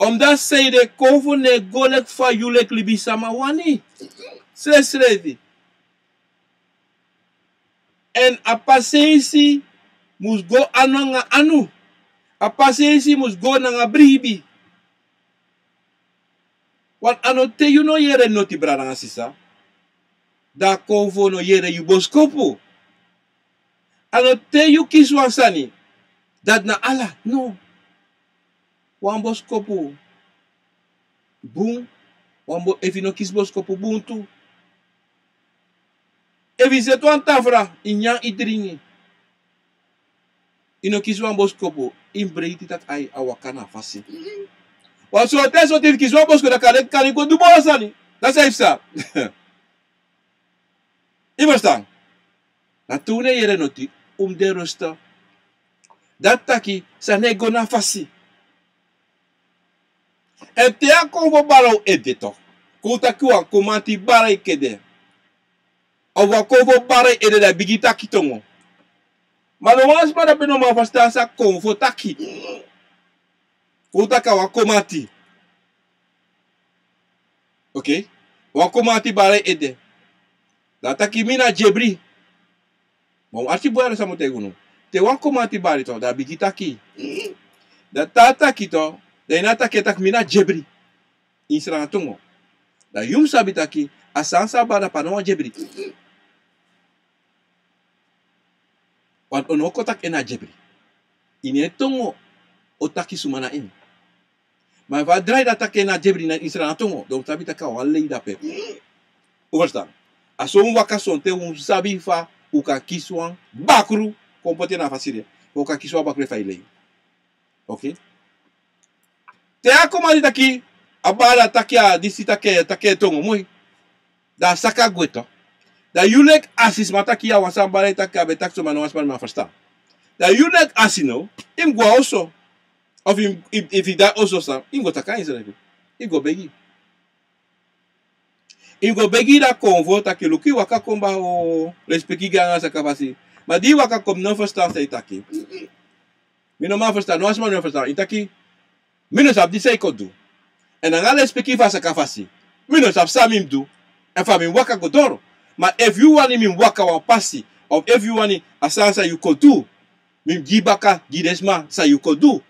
Omdat san ede, konfo no e go leki fa yu leki libisama wani. Srefsrefi. Èn a pasensi mus go anu nanga anu. A pasensi mus go nanga bribi. Wan a no te yu no yere noti, brada nanga sisa, dan a konfo no yere yu boskopu. A no te yu kisi wan sani, dati na ala, no. Wan boskopu bun, wan bo-, efu yu no kisi boskopu bun tu. Efu yu seti wan tafra, yu nyan, yu dringi. Yu no kisi wan boskopu, yu mus breiti taki ai, a waka na a fasi. Wan sortu, sortu, efu yu kisi wan boskopu, dan kan leki kan yu go du bun sani. Dati san yu psa. Yu ferstan? Na te un no e yere noti, un mus de rustu. Dati taki san no e go na a fasi. Èn te a konfo bari un ede tu, kon un taki wan komanti bari yu ede, of wan konfo bari yu ede, dan yu bigin taki tongo. Ma no wan sma drape no man ferstan san konfo taki. Kon un taki a wan komanti. Okei. Wan komanti bari yu ede. Dan a taki mi na Jebri. Ma un arki bun, a no san mi o taigi unu. Te wan komanti bari tu, dan a bigin taki. Dan te a taki tu, dan yu no e taki, taki mi na Jebri. Ini Sranan tongo. Dan yu mus sabi taki a sani san a bari drape a no wan Jebri. Want un no o kon taki en na Jebri. Ini en tongo o taki suma na en. Ma efu a drai, dan a taki en na Jebri na ini Sranan tongo, dan un sabi taki a wan lei drape. Un ferstan? A so un waka sonten, un sabi fa un kan kisi wan bakru kon poti en na a fasi de, fa un kan kisi wan bakru efu a e lei. Okei. Te a komanti taki, a bari, a taki a disi, taki, taki en tongo moi. Dan a saka gwe tu. Dan yu leki a si sma taki a wan sani bari, taki a ben taki so, ma no wan sma no man ferstan. Dan yu leki a si now, yu mus go na oso. Of yu, yu, efu yu de na oso san, yu mus go taki a yu srefi. Yu mus go begi. Yu mus go begi, dan a konfo taki luku, yu waka kon bari o, respeki gi nanga sakafasi. Ma di yu waka kon, mi no ferstan san yu taki. Mi no man ferstan, no wan sma no man ferstan. Yu taki mi no sabi disi san yu kon du. Èn nanga respeki fu a sakafasi, mi no sabi san mi mus du. Èn fa mi mus waka go doro. Ma efu yu wani mi mus waka wan pasi, of efu yu wani a sani san yu kon du, mi mus gi baka gi den sma san yu kon du,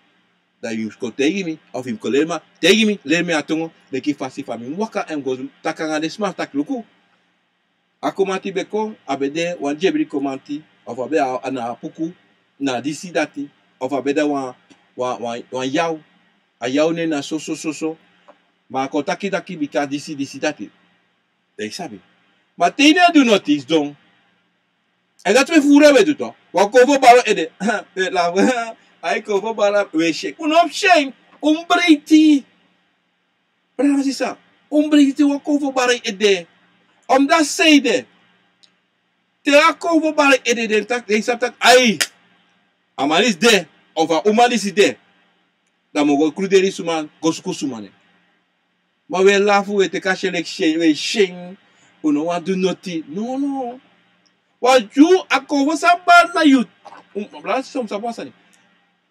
dan yu mus kon taigi mi, of yu mus kon leri mi, taigi mi, leri mi a tongo, leki fasi fa mi mus waka èn go taki nanga den sma taki luku. A komanti ben kon, a ben de wan Jebri komanti, of a ben de na a puku, na disi dati, of a ben de na wan, wan, wan, wan yaw. A yaw nen na so, so, so, so. Ma a kon taki taki bika disi, disi dati. Dan yu sabi. Ma te yu no e du noti, sidon. Èn dati wi furu e du tu. Wan konfo bari ede. Ai, konfo bari, wi e syen. Un no mus syen. Un mus breiti. Brada nanga sisa, un mus breiti te wan konfo bari ede. Omdati sei de. Te a konfo bari ede, den taki, den sabi taki ai, a man disi de, of a uma disi de. Dan mi o go kruderi suma, go suku suma nen. Ma wi e lafu, wi e teki a syen leki syen, wi e syen. Un no wani du noti. No, no. Wan yu, a konfo san bari na yu. Un, brada nanga sisa, un mus sabi wan sani.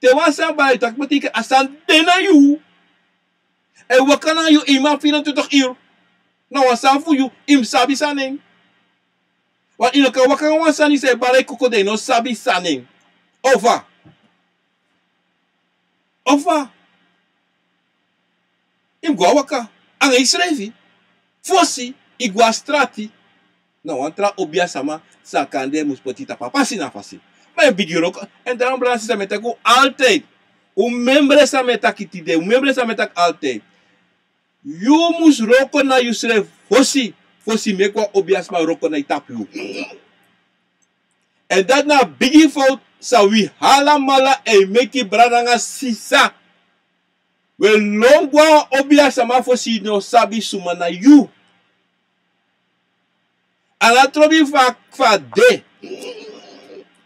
Te wan sani bari, taki betekent a sani de na yu. A e waka nanga yu eenmaal vierentwintig uur. Na wan sani fu yu, yu mus sabi san nen. Want yu no kan waka nanga wan sani san e bari koko, dan yu no sabi san nen. Of fa? Of fa? Yu mus go a waka nanga yusrefi. Fosi yu go a strati, na wan tra obiasama sa kande mus poti yu tapu a pasi na fasi. Ma yu bigin wroko. Èn dan, brada nanga sisa, mi e taki un altijd. Un memre san mi e taki tide, un memre san mi e taki altijd. Yu mus wroko na yusrefi fosi, fosi meki wan obiasama wroko na yu tapu yu. Èn dati na a bigi fowtu san wi alamala e meki, brada nanga sisa. Wi e lon go na wan obiasama fosi yu no sabi suma na yu. A no trobi fa, fa a de.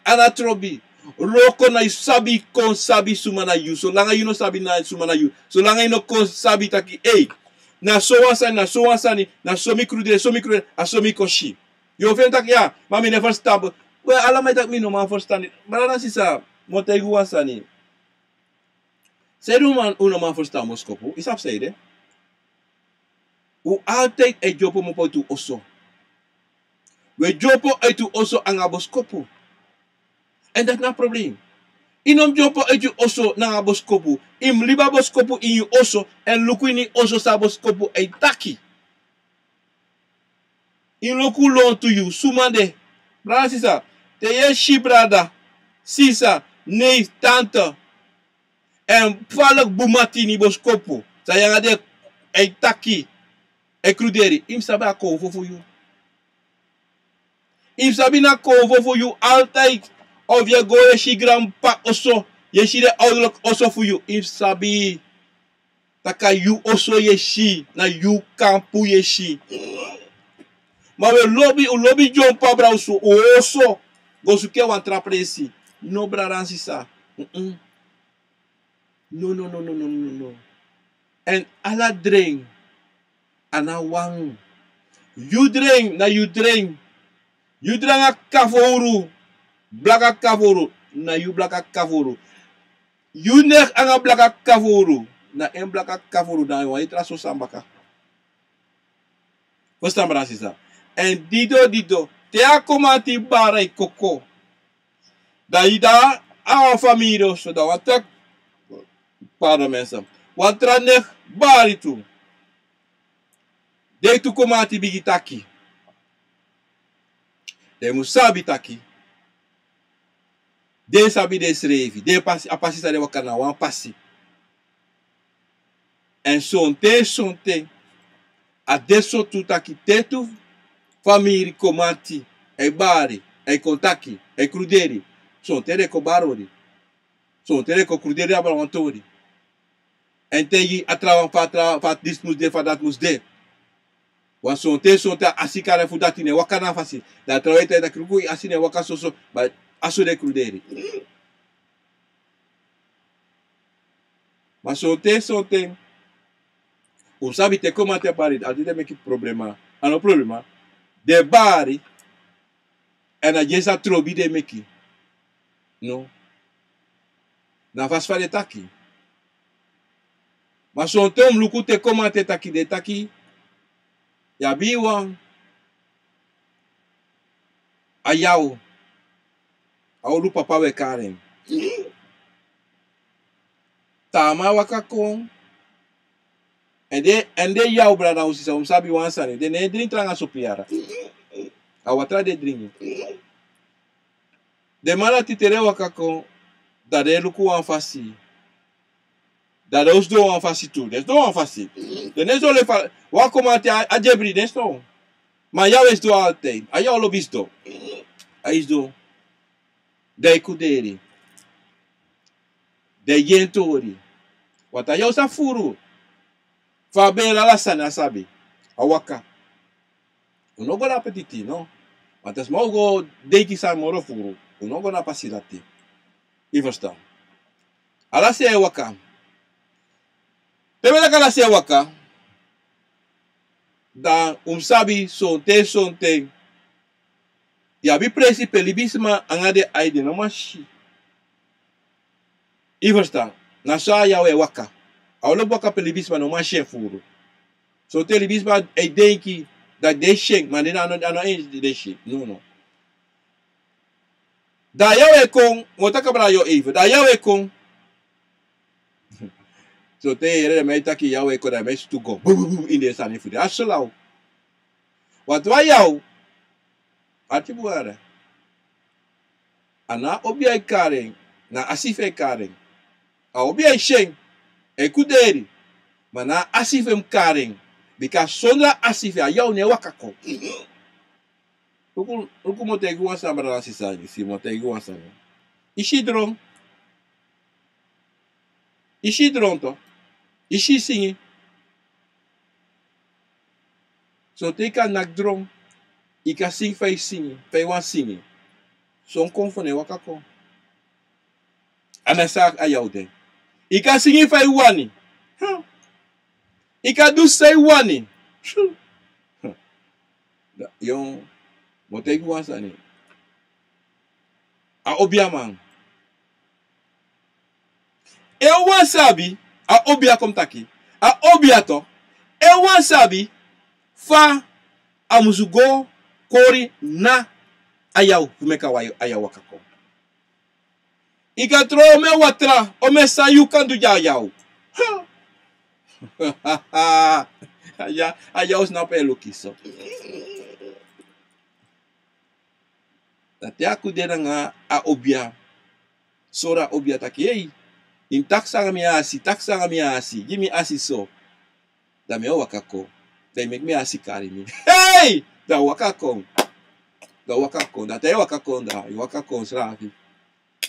A no trobi. Wroko na yu sabi kon sabi suma na yu. Solanga yu no sabi na suma na yu. Solanga yu no kon sabi taki, ei, na so wan sani, na so wan sani, na so mi kruderi, so mi kruderi, a so mi kon si. Yu o feni taki, ya, ma mi no e ferstan. We, ala man e taki mi no man ferstan. Brada nanga sisa, mi o taigi yu wan sani. Sanede un no man ferstan boskopu? Yu sabi sanede? Un altijd e dyompo kmopo uiti un oso. Un e dyompo uiti un oso nanga boskopu. Èn dati na a problem. I no mus dyompo uiti yu oso nanga boskopu. I mus libi a boskopu ini yu oso, èn luku ini yu oso san a boskopu e taki. I luku lontu yu, suma de. Brada, sisa, te yu e si brada, sisa, neef, tante, èn fa a leki bun mati ini boskopu, san yu nanga den e taki, e kruderi, i mus sabi a konfo fu yu. I mus sabi na konfo fu yu altijd. Of yu e go yu e si granp'pa oso, yu e si den ouderlijk oso fu yu, i mus sabi. Taki a yu oso yu e si, na yu kampu yu e si. Ma wi e lobi, un lobi dyompo abra un oso, go suku en wan tra presi. No, brada nanga sisa. Mm-mm. No, no, no, no, no, no, no. Èn ala dren, a no wan. Yu dren, na yu dren. Yu dren nanga kafowru. Blaka kafowru, na yu blaka kafowru. Yu neef nanga blaka kafowru, na en blaka kafowru, na wan tra so sani baka. Fusutan, brada, sisa. Èn dido, dido, te a komanti bari e koko, dan yu de a wan famiri oso, dan wan tra, pardon, mensen, wan tra neef bari tu. Den tu komanti bigin taki. Den mus sabi taki den sabi densrefi. Den pasi, a pasi san den waka na wan pasi. Èn sonten, sonten, a de so tu taki te tu famiri komanti, e bari, e kon taki, e kruderi, sonten den kon bari odi. Sonten den kon kruderi abra wan tori. Èn taigi a trawan fa, tra, fa disi mus de, fa dati mus de. Wan sonten, sonten a asi kari fu dati no e waka na a fasi. Dan a trawan e taigi taki luku, i asi no e waka soso, ma a so den kruderi. Ma sonten, sonten, un sabi te komanti e bari, a di den meki problema. A no problema. Den bari, èn a dyesi a trobi den meki. No. Na a fasi fa den taki. Ma sonten un mus luku te komanti e taki, den taki, yu abi wan, a yaw, a olu papa wi e kari en. Te a man waka kon, èn den, èn den yaw, brada nanga sisa, un mus sabi wan sani, den no e dringi tranga sopi yara. A watra den e dringi. Den man dati te den waka kon, dan den e luku wan fasi. Dan den o sidon wan fasi tu, den sidon wan fasi. Den no e sidon leki fa, wan komanti a, a dyebri, den sidon. Ma yaw e sidon altijd, a yaw lobi sidon. A e sidon. Dan e kruderi. Dan e gi en tori. Want a yaw sa furu. Fa a beri ala sani a sabi. A waka. Un no go na a peti, no. Want a sma o go denki san moro furu. Un no go na a pasi dati. I fusutan. Ala sei e waka. Te mi e taki ala sei e waka, dan un mus sabi sonten, sonten, yu abi presi pe libisma anga den ai den no man si. I fusutan, na so a yaw e waka. A o lobi waka pe libisma no man si en furu. Sonten libisma e denki dati den si en, ma den no, a no en den si. No, no. Dan a yaw e kon, mi o taki abra yaw even. Dan a yaw e kon. Sonten yu e yere den man e taki yaw e kon, dan den man e sutu go. Bu, bu, bu, ini den sani fu den. A so law. Want wan yaw, ati bun yere. A no a obia e kari en, na a asi fu en e kari en. A obia e si en, e kruderi. Ma na a asi fu en mus kari en. Bika sondro a asi fu en, a yaw no e waka kon. Luku, luku, mi o taigi wan sani, brada, sisa, si, mi o taigi wan sani. I si dron. I si dron tu. I si singi. Sonten i kan naki dron. I kan singi fa i singi, fa i wani singi. Son konfo no e waka kon. A na so a yaw de. I kan singi fa i wani. Huh. I kan du san i wani. Huh. Yon, mi o taigi wan sani. A obiaman. Efu wan sabi, a obia kon taki. A obia tu. Efu wan sabi, fa a musu go kori na a yaw fu meki a yaw waka kon. I kan tron omen watra, omen san yu kan du gi a yaw. A yaw, a yaw snapu e luku so. Da te a kon de nanga a obia, sori a obia taki: Hei, yu mus taki san nanga mi asi, taki san nanga mi asi, gi mi asi so. Da mi e waka kon. Da yu meki mi asi kari mi. Hei! Da waka kon. Da waka kon. Da te yu waka kon, da yu waka kon srafi.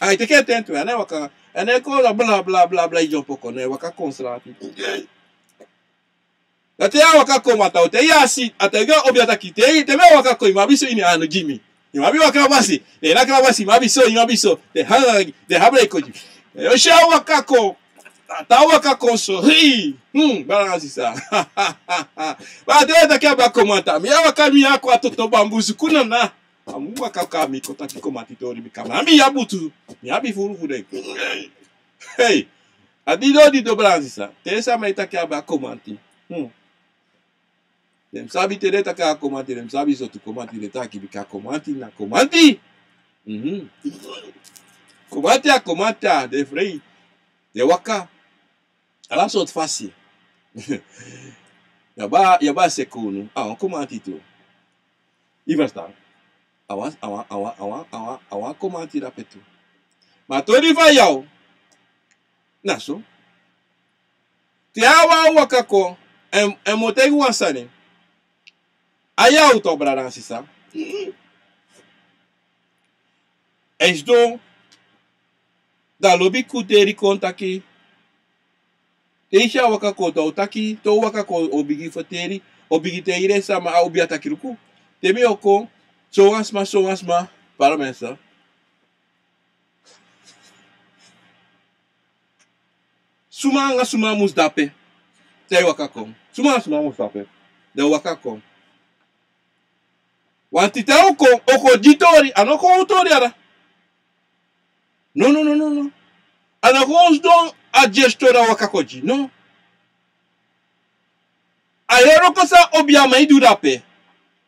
A e teki en ten tu, a no e waka, a no e kon da bla, bla, bla, bla, yu dyompo kon, no, e waka kon srafi. Da te a waka kon, ma a taigi a obia taki: Te, te mi e waka kon, yu mu abi so ini anu gi mi. Yu mu abi wan kalabasi. Te na kalabasi, yu mu abi so, yu mu abi so. Te hanga, te habra yu kon gi. Te yu si a waka kon. A waka kon so. Hei! Hmm, brada nanga sisa. Ma te a taki a ben komanti, mi e waka, mi e kon a toto bambu suku nana. A mu waka kon, mi kon taki komanti tori, bika mi abi ya butu, mi abi furu fu den. Hei! A dido, dido, brada nanga sisa. Te sama e taki a ben komanti. Hmm. Den sabi te den taki a komanti, den sabi so tu komanti den taki, bika komanti na komanti. Mhm. Komanti a komanti, a den frei. Den waka ala sortu fasi. Yu abi, yu abi a seki unu, a wan komanti tu. Yu ferstan? A wan, a wan, a wan, a wan, a wan, a wan komanti dape tu. Ma tori fu a yaw, na so. Te a waka kon, èn, èn mi o taigi wan sani. A yaw tu, brada nanga sisa. Èn sidon, da lobi kon teri kon taki. Te yu si a waka kon, da o taki, te o waka kon, o bigin ferteri, o bigin taigi den sama, a obia taki: Luku, te mi o kon, so wan sma, so wan sma, para mensa. Suma nanga suma mus dape. Te a waka kon. Suma nanga suma mus dape. Da a waka kon. Wanti te a o kon, o kon gi tori, a no kon tori dya. No, no, no, no, no. A no kon sidon a gestor a waka kon gi. No. A yere wroko san a obia man e du dape.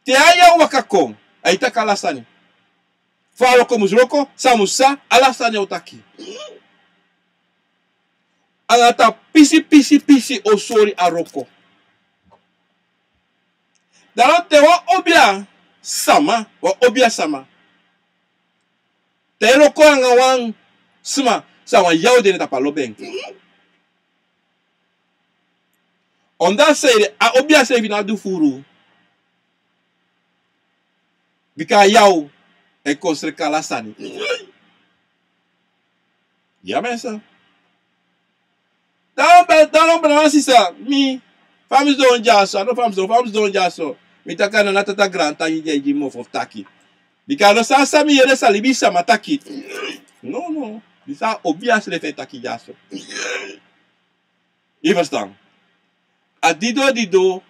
Te a yaw waka kon, a e taki ala sani. Fa a wroko mus wroko, san mus san, ala sani a o taki. Anga tapu pisi, pisi, pisi o sori a wroko. Dan te wan obia sama, wan obia sama, te a e wroko anga wan sma san wan yaw de na tapu a lobi en. Omdat a srefi, a obia srefi no abi furu. Bika a yaw e kon sreka ala sani. Ya, mensen. Daarom ben, daarom ben, sisa, mi, fa mi sidon dyaso, a no fa mi sidon, fa mi sidon dyaso. Mi taki a nana, tata, grantangi di e gi mi mofo fu taki. Bika a no san, san mi yere san libisama taki. No, no. Disi a obia srefi e taki dyaso. Yu ferstan? A dido, dido.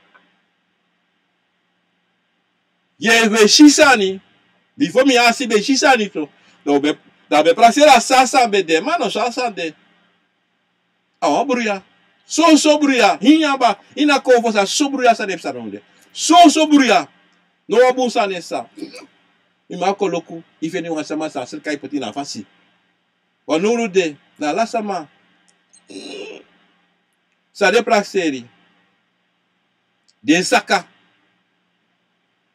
Yu e si sani. Bifo mi asi ben si sani so. Dan a ben, dan a ben prakseri a sani san ben de, ma no so a sani de. A wan bruya. Soso bruya. Ini a ba, ini a konfo san, soso bruya san de psa na unu de. Soso bruya. No wan bun sani e psa. Yu man koloku, yu feni wan sama san sreka, yu poti na fasi. Wan nownu de, na ala sama san den prakseri, den saka,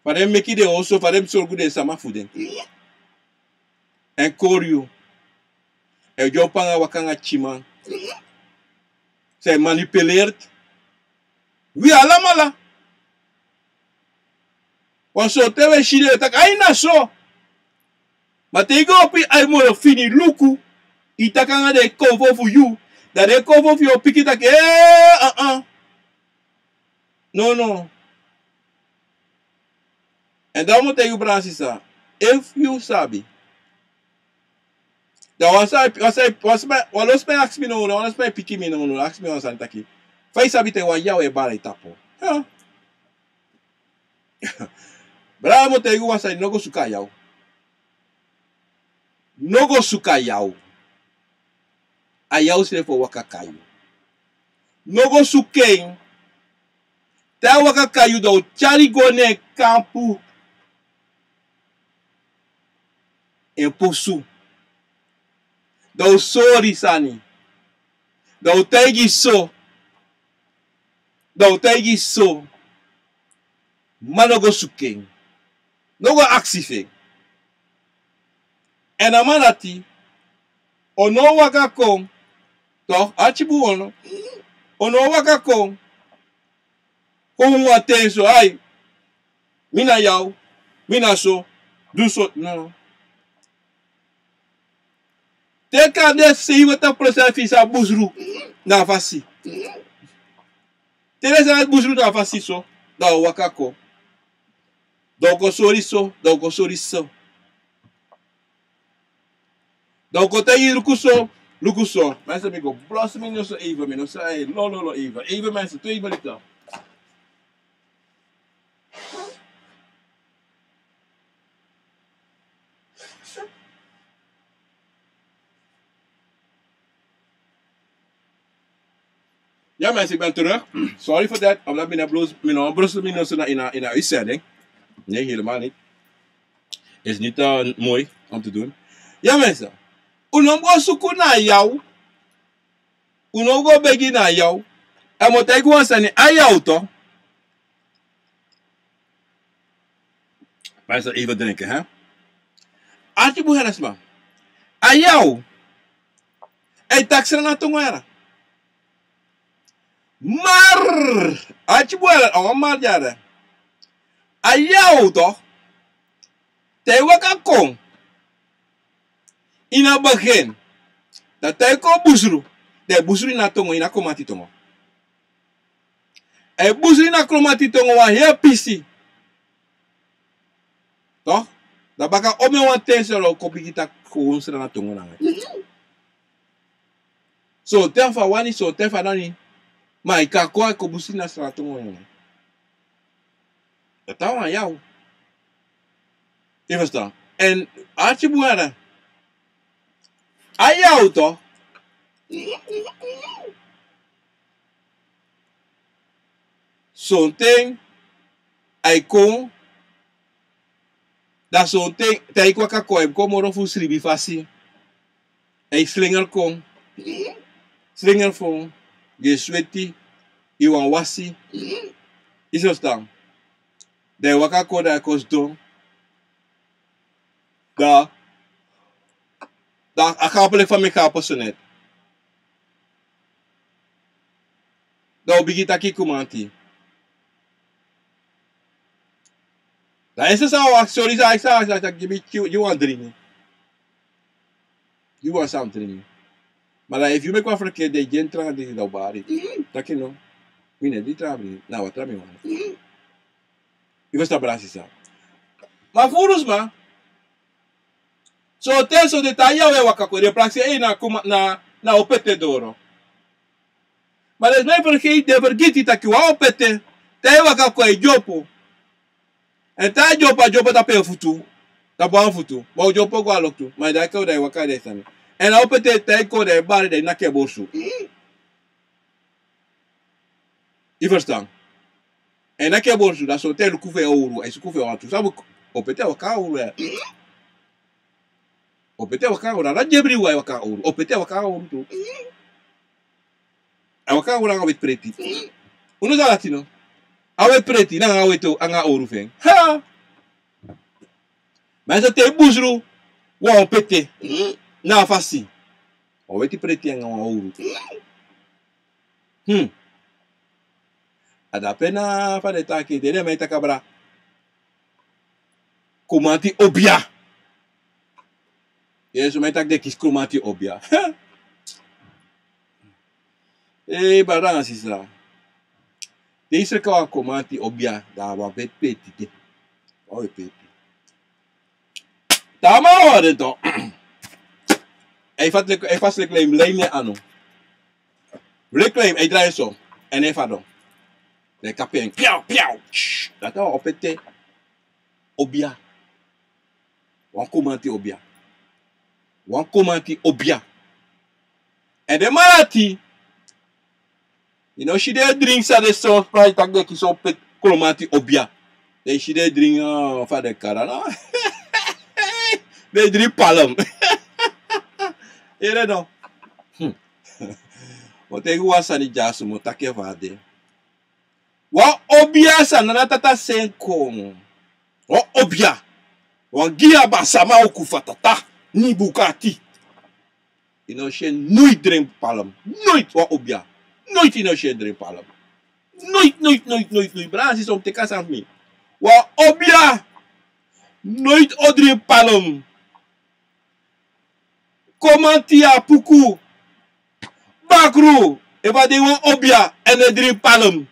fa den meki den oso, fa den sorgu den sama fu den. Èn kori yu, èn dyompo anga waka anga tyiman. San e manipuleert wi alamala. Wan sortu te wi e si den e taki: Ai, na so. Ma te yu go opo yu ai moro fini luku, yu taki anga den konfo fu yu, dan den konfo fu yu o piki taki: Ee, aa. No, no. Èn dan mi o taigi yu, brada, sisa, efu yu sabi. Dan wan sma, wan sma, wan sma, wan lo sma e aksi mi nownow, wan lo sma e piki mi nownow, aksi mi wan sani taki: Fa yu sabi taki wan yaw e bari tapu? Ha? Brada, mi o taigi yu wan sani, no go suku a yaw. No go suku a yaw. A yaw srefi o waka kai yu. No go suku en. Te a waka kai yu, dan a o tyari yu go na en kampu. En posu. Dan un sori sani. Dan un taigi so. Dan un taigi so. Ma no go suku en. No go aksi fu en. Èn a man dati, o no waka kon, toch, arki bun, o no waka kon, kon wan ten so, ai, mi na yaw, mi na so, du so, no. Te kande seiwenti prosent fu yu sa busru na a fasi. Te den sa busru na a fasi so, dan o waka kon. Dan o kon sori so, dan o kon sori so. Dan o kon taigi yu luku so, luku so. Mensen, mi go blush mi noso even, mi noso, ai, lo, lo, lo, even. Even mensen, twee minuten. Ja mensen, ik ben terug. Sorry voor dat, omdat mi no blush, mi no blush mi noso na ini a, ini a uitzending. Nee, helemaal niet. Is niet, eh, mooi om te doen. Ja mensen, un no go suku na yaw. Un no go begi na yaw. Èn mi o taigi wan sani, a yaw toch. Mensen, even denken, hè. Arki bun, heri sma. A yaw. Ai taki Sranan tongo, yere. Maar, arki bun, heri, a wan maar, yere. A yaw toch. Te yu waka kon. Ini a begin. Dan te yu kon busru. Dan yu busru ini a tongo, ini a Kromanti tongo. Èn yu busru ini a Kromanti tongo wan heri pisi. Toch? Dan baka omeni wan ten so dan un kon bigin taki gewoon Sranan tongo nanga yu. Sonten fu a wani, sonten fu a no wani. Ma yu kan kon, a kon busru ini a Sranan tongo nanga yu. Dati a wan yaw. Yu e ferstan? Èn arki bun, yere. A yaw toch. Sonten ai kon, dan sonten te ai kon waka kon, ai kon moro fu sribi fasi. Ai slinger kon. Slinger fu gi yu sweti, yu wani wasi. Yu e ferstan? Dan ai waka kon, dan ai kon sidon. Dan, dan a gapen leki fa mi e gapen so net. Dan un bigin taki Kromanti. Dan yu e si san a wan sori, san a wan sori, gi mi, gi wan dringi. Gi wan sani dringi. Ma dan efu yu meki wan verkeerd dei, gi en tranga dringi, dan un bari. Taki no. Mi no e dringi tranga dringi, na watra mi wani. Yu e ferstan, brada, sisa? Ma furu sma. Sonten, sonten te a yaw e waka kon, den prakseri en na Kroma-, na, na Opete doro. Ma den sma e fergiti, den fergiti taki wan Opete, te a e waka kon, a e dyompo. Èn te a dyompo, a dyompo tapu en futu. Tapu wan futu. Ma a o dyompo go a loktu. Ma dan kon, dan a e waka den sani. Èn a Opete, te a e kon, dan a e bari, dan a e naki en borsu. Yu e ferstan? A e naki en borsu, dan sonten a e luku fu en owru, a e suku fu en wantu. Sabi, Opete e waka nanga owru, ya. Opete e waka nanga owru, na dyebri wan e waka nanga owru. Opete e waka nanga owru tu. A e waka nanga owru nanga weti preti. Un no sabi dati no? A weti preti, nanga a weti, nanga owru fu en. Ha! Ma yu sa te yu busru wan Opete na a fasi. Wan weti preti nanga wan owru. Hmm. A dape na fa den taki, den, den man e taki abra. Kromanti obia. Yes, man e taki den kisi Kromanti obia. Ee, brada nanga sisa. Te yu sreka wan Kromanti obia, dan a wan weti preti de. Wan weti preti. Te a man hori en tu. A e fasi leki, a e fasi leki lijm, lijm na en anu. Leki lijm, a e drai en so. Èn a e fadon. Dan a e kapu en. Piaw, piaw. Shh. Dati a wan Opete obia. Wan Kromanti obia. Wan Kromanti obia. Èn den man dati, yu no si den e dringi san den so, fa yu taki den kisi Opete, Kromanti obia. Den si den e dringi, eh, fa den kari en, no? Den e dringi palm. Ere no. Hmm. O teki wan sani dyaso, mi o taki en fa a de. Wan obia san na tata sen kon. Wan obia. Wan gi a ba sama uku fa tata. Ni buka ati. Yu no si en noiti dringi palm. Noiti wan obia. Noiti yu no si en dringi palm. Noiti, noiti, noiti, noiti, noiti. Brada, sisa, un mus teki a sani fu mi. Wan obia. Noiti o dringi palm. Komanti a puku. Bakru, efu a de wan obia, èn e dringi palm.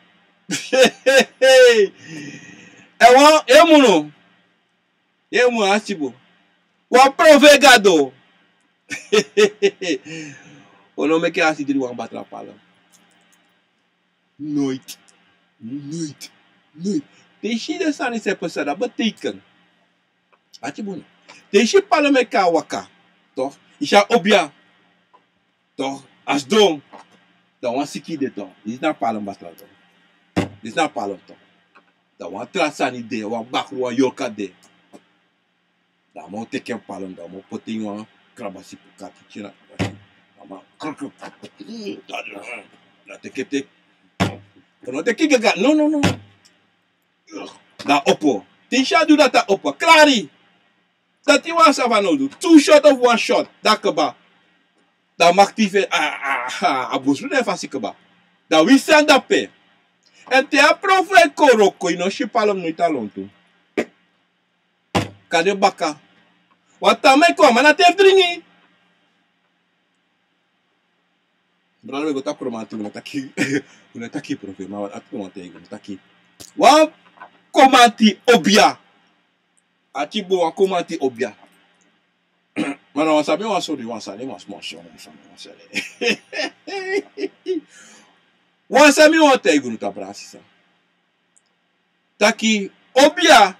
Èn wan, e munu. E munu a sibu. Wan profe Gado. O no meki a si dringi wan batra palm. Noiti. Noiti. Noiti. Te yu si den sani san e pasa, dati betekent. Ati bun. Te yu si palm e kon waka. Toch? Yu si a obia. Toch? A sidon. Dan wan siki de toch. Disi na palm batra toch. Disi na palm toch. Dan wan tra sani de, wan bakru, wan yorka de. Dan a man o teki en palm, dan a man o poti en ini wan krabasi, kati tyena. A man kruk, kruk. Dan a teki en teki. A no teki gaga. No, no, no. Dan a opo. Te yu si a du dati, a opo. Klari. Dati wan sani fanowdu. Tu shot of wan shot. Dan a kaba. Dan a makti fu en, a, a, a, a busru na en fasi kaba. Dan wi sani dape. Èn te a profe kon wroko, yu no si palm noiti a lontu. Kande baka. Wan taman e kon, a man no e dringi. Brada, we go tapu Kromanti, un no taki, un no taki profe, ma wan ati Kromanti, un no taki. Wan Kromanti obia. Ati bun, wan Kromanti obia. Ma na wan sani mi wani sori, wan sani, wan sani, wan sani, wan sani. Wan sani mi wani taigi unu, brada, sisa. Taki obia,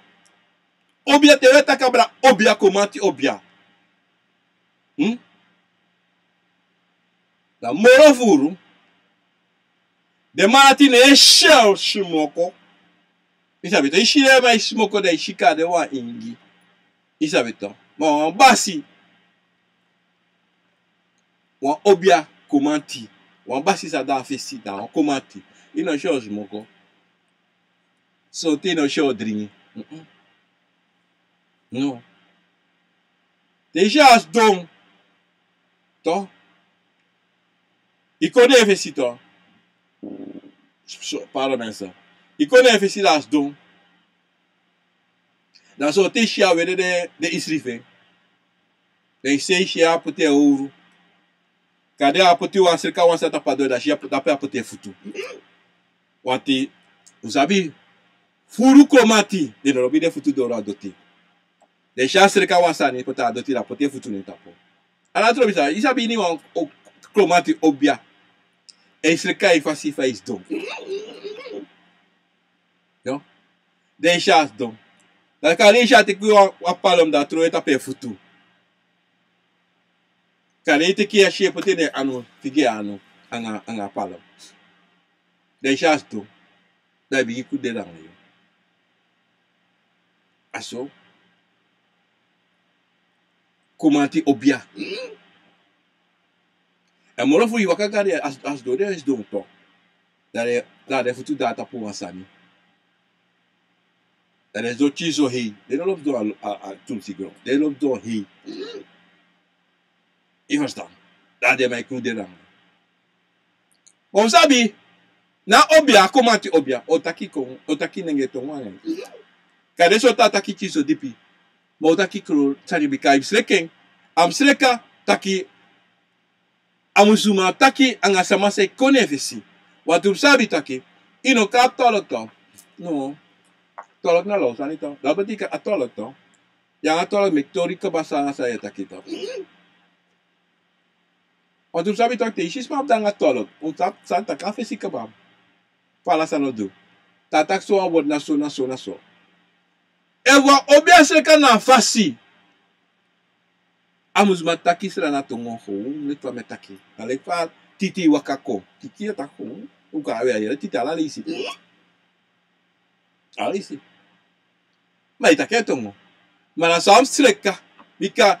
obia, te wi e taki abra obia, Kromanti obia. Hmm? Dan moro furu, den man dati no e si smoko. Yu sabi toch, yu si den man e smoko, dan yu si kande wan ingi. Yu sabi toch. Ma wan basi. Wan obia Kromanti. Wan basi san de na fesi, dan wan Kromanti. Yu no si en o smoko. Sonten yu no si en o dringi. Mm-mm. No. Te yu si en a sidon. Toch. Yu kon na en fesi toch. So, pardon mensen. Yu kon na en fesi, dan a sidon. Dan sonten yu si a wede den, den isri fu en. Dan yu si, yu si a poti en owru. Kande a poti wan sreka wan sani tapu a doti, dan yu si a poti, dape a poti en futu. Wanti, un sabi, furu Kromanti, den no lobi den futu doro a doti. Den si a sreka wan sani poti a doti, dan poti en futu na en tapu. A no trobi san, yu sabi, ini wan o-, Kromanti obia. Èn yu sreka yu fasi fa yu sidon. Yo. Den si a sidon. Dan kande yu si a teki wan, wan palm, dan a tron en tapu en futu. Kande yu teki yu a si e poti en anu, figi en anu, anga, anga palm. Den si a sidon. Dan yu bigin kuderi anga yu. A so. Kromanti obia. Èn moro fu yu waka go a den, a sidon, den sidon tu. Dan den, dan den futu de na tapu wan sani. Dan den sidon tyinso hei. Den no lobi sidon a, a, a tulsi gron. Den lobi sidon hei. Yu ferstan? Dan den man e kuderi anga yu. Ma un sabi, na obia, Kromanti obia, o taki kon, o taki nengre tongo anga en. Kande so a taki tyinso dipi. Ma o taki kro sani bika a mus sreka en. A mus sreka taki a mus man taki anga sama san e kon na en fesi. Wantu un sabi taki, yu no kan abi tolk tu. No. Tolk na law sani tu. Dati betekent a tolk tu. Yu anga tolk meki tori kaba san anga san yu e taki tu. Wantu un sabi taki te yu si sma abi anga tolk, un sabi san taki a fesi kaba. Fa ala sani o du. Te a taki so wan word na so, na so, na so. Efu wan obia sreka na a fasi, a mus man taki srana tongo, gewoon leki fa mi e taki. Na leki fa titi waka kon. Titi e taki gewoon. Un kan, a we a yere titi ala leisi. Ala leisi. Ma yu taki en tongo. Ma na so a mus sreka. Bika